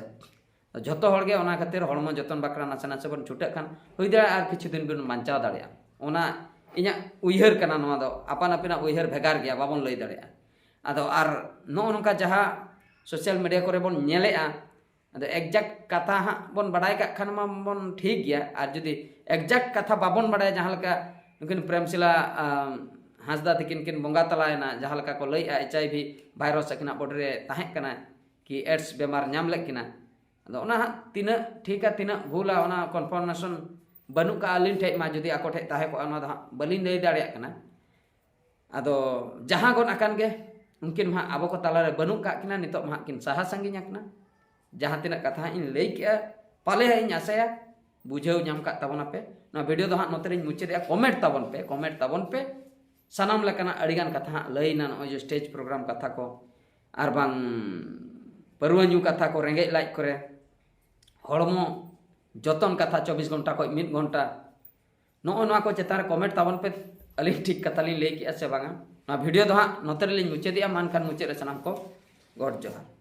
ᱡᱷᱚᱛᱚ ᱦᱚᱲ ᱜᱮ ᱚᱱᱟ ᱠᱷᱟᱹᱛᱤᱨ ᱦᱚᱲᱢᱚ ᱡᱚᱛᱚᱱ ᱵᱟᱠᱷᱨᱟ ᱱᱟᱥᱮ ᱱᱟᱥᱮ ᱵᱚᱱ ᱪᱷᱩᱴᱟᱹᱜ ᱠᱷᱟᱱ, ᱦᱩᱭ ᱫᱟᱲᱮᱭᱟᱜᱼᱟ ᱟᱨ ᱠᱤᱪᱷᱩ ᱫᱤᱱ ᱵᱚᱱ ᱵᱟᱧᱪᱟᱣ ᱫᱟᱲᱮᱭᱟᱜᱼᱟ᱾ ᱚᱱᱟ ᱤᱧᱟᱹᱜ ᱩᱭᱦᱟᱹᱨ ᱠᱟᱱᱟ᱾ ᱱᱚᱣᱟ ᱫᱚ ᱟᱯᱟᱱ ᱟᱹᱯᱤᱱᱟᱜ ᱩᱭᱦᱟᱹᱨ ᱵᱷᱮᱜᱟᱨ ᱜᱮᱭᱟ, ᱵᱟᱵᱚᱱ ᱞᱟᱹᱭ ᱫᱟᱲᱮᱭᱟᱜᱼᱟ᱾ ᱟᱫᱚ ᱟᱨ ᱱᱚᱜᱼᱚ ᱱᱚᱝᱠᱟ ᱡᱟᱦᱟᱸ ᱥᱳᱥᱟᱞ ᱢᱤᱰᱤᱭᱟ ᱠᱚᱨᱮ ᱵᱚᱱ ᱧᱮᱞᱮᱜᱼᱟ, ᱟᱫᱚ ᱮᱠᱡᱟᱠᱴ ᱠᱟᱛᱷᱟ ᱦᱟᱸᱜ ᱵᱚᱱ ᱵᱟᱰᱟᱭ ᱠᱟᱜ ᱠᱷᱟᱱ ᱢᱟ ᱵᱚᱱ ᱴᱷᱤᱠ ᱜᱮᱭᱟ, ᱟᱨ ᱡᱩᱫᱤ ᱮᱠᱡᱟᱠᱴ ᱠᱟᱛᱷᱟ ᱵᱟᱵᱚᱱ ᱵᱟᱰᱟᱭᱟ, ᱡᱟᱦᱟᱸ ᱞᱮᱠᱟ ᱱᱩᱠᱤᱱ ᱯᱨᱮᱢᱥᱤᱞᱟ ᱟᱢ, ᱦᱟᱸᱥᱫᱟ ᱛᱤᱠᱤᱱ ᱠᱤᱱ ᱵᱚᱸᱜᱟ ᱛᱟᱞᱟᱭᱮᱱᱟ, ᱡᱟᱦᱟᱸ ᱞᱮᱠᱟ ᱠᱚ ᱞᱟᱹᱭᱮᱜᱼᱟ, ᱮᱪ ᱟᱭ ᱵᱷᱤ ᱵᱷᱟᱭᱨᱟᱥ ᱟᱹᱠᱤᱱᱟᱜ ᱵᱚᱰᱤ ᱨᱮ ᱛᱟᱦᱮᱸ ᱠᱟᱱᱟ, ᱠᱤ ᱮᱰᱥ ᱵᱮᱢᱟᱨ ᱧᱟᱢ ᱞᱮᱫ ᱠᱤᱱᱟ᱾ ᱟᱫᱚ ᱚᱱᱟ ᱦᱟᱸᱜ ᱛᱤᱱᱟᱹᱜ ᱴᱷᱤᱠᱟ, ᱛᱤᱱᱟᱹᱜ ᱵᱷᱩᱞᱟ, ᱚᱱᱟ ᱠᱚᱱᱯᱷᱟᱨᱢᱮᱥᱚᱱ ᱵᱟᱹᱱᱩᱜ ᱠᱟᱜᱼᱟ ᱟᱹᱞᱤᱧ ᱴᱷᱮᱡ ᱢᱟ᱾ ᱡᱩᱫᱤ ᱟᱠᱚ ᱴᱷᱮᱡ ᱛᱟᱦᱮᱸ ᱠᱚᱜᱼᱟ, ᱚᱱᱟ ᱫᱚ ᱦᱟᱸᱜ ᱵᱟᱹᱞᱤᱧ ᱞᱟᱹᱭ ᱫᱟᱲᱮᱭᱟᱜ ᱠᱟᱱᱟ᱾ ᱟᱫᱚ ᱡᱟᱦᱟᱸ ᱜᱚᱫ ᱟᱠᱟᱱ ᱜᱮ, ᱩᱱᱠᱤᱱ ᱢᱟ ᱦᱟᱸᱜ ᱟᱵᱚ ᱠᱚ ᱛᱟᱞᱟᱨᱮ ᱵᱟᱹᱱᱩᱜ ᱠᱟᱜ ᱠᱤᱱᱟ, ᱱᱤᱛᱚᱜ ᱢᱟ ᱦᱟᱸᱜ ᱠᱤᱱ ᱥᱟᱦᱟ ᱥᱟᱺᱜᱤᱧ ᱟᱠᱟᱱᱟ᱾ ᱡᱟᱦᱟᱸ ᱛᱤᱱᱟᱹᱜ ᱠᱟᱛᱷᱟ ᱦᱟᱸᱜ ᱤᱧ ᱞᱟᱹᱭ ᱠᱮᱜᱼᱟ, ᱯᱟᱞᱮ ᱦᱟᱸᱜ ᱤᱧ ᱟᱥᱟᱭᱟ ᱵᱩᱡᱷᱟᱹᱣ ᱧᱟᱢ ᱠᱟᱜ ᱛᱟᱵᱚᱱᱟᱯᱮ᱾ ᱱᱚᱣᱟ ᱵᱷᱤᱰᱤᱭᱳ ᱫᱚ ᱦᱟᱸᱜ ᱱᱚᱛᱮ ᱨᱤᱧ ᱢᱩᱪᱟᱹᱫᱮᱜᱼᱟ᱾ ᱠᱚᱢᱮᱱᱴ ᱛᱟᱵᱚᱱ ᱯᱮ, ᱠᱚᱢᱮᱱᱴ ᱛᱟᱵᱚᱱ ᱯᱮ᱾ ᱥᱟᱱᱟᱢ ᱞᱮᱠᱟᱱᱟᱜ ᱟᱹᱰᱤᱜᱟᱱ ᱠᱟᱛᱷᱟ ᱦᱟᱸᱜ ᱞᱟᱹᱭᱱᱟ, ᱱᱚᱜᱼᱚᱭ ᱡᱮ ᱥᱴᱮᱡᱽ ᱯᱨᱳᱜᱨᱟᱢ ᱠᱟᱛᱷᱟ ᱠᱚ, ᱟᱨ ᱵᱟᱝ ᱯᱟᱹᱨᱣᱟᱹ ᱧᱩ ᱠᱟᱛᱷᱟ ᱠᱚ, ᱨᱮᱸᱜᱮᱡ ᱞᱟᱡ ᱠᱚᱨᱮ ᱦᱚᱲᱢᱚ ᱡᱚᱛᱚᱱ ᱠᱟᱛᱷᱟ, ᱪᱚᱵᱵᱤᱥ ᱜᱷᱚᱱᱴᱟ ᱠᱷᱚᱱ ᱢᱤᱫ ᱜᱷᱚᱱᱴᱟ, ᱱᱚᱜᱼᱚ ᱱᱚᱣᱟ ᱠᱚ ᱪᱮᱛᱟᱱ ᱨᱮ ᱠᱚᱢᱮᱱᱴ ᱛᱟᱵᱚᱱ ᱯᱮ᱾ ᱟᱹᱞᱤᱧ ᱴᱷᱤᱠ ᱠᱟᱛᱷᱟ ᱞᱤᱧ ᱞᱟᱹᱭ ᱠᱮᱜᱼᱟ ᱥᱮ ᱵᱟᱝᱟ? ᱱᱚᱣᱟ ᱵᱷᱤᱰᱤᱭᱳ ᱫᱚ ᱦᱟᱸᱜ ᱱᱚᱛᱮ ᱨᱮᱞᱤᱧ ᱢᱩᱪᱟᱹᱫᱮᱜᱼᱟ᱾ ᱢᱟ ᱮᱱᱠᱷᱟᱱ ᱢᱩᱪᱟᱹᱫ ᱨᱮ ᱥᱟᱱᱟᱢ ᱠᱚ ᱜᱚᱰ ᱡᱚᱦᱟᱨ᱾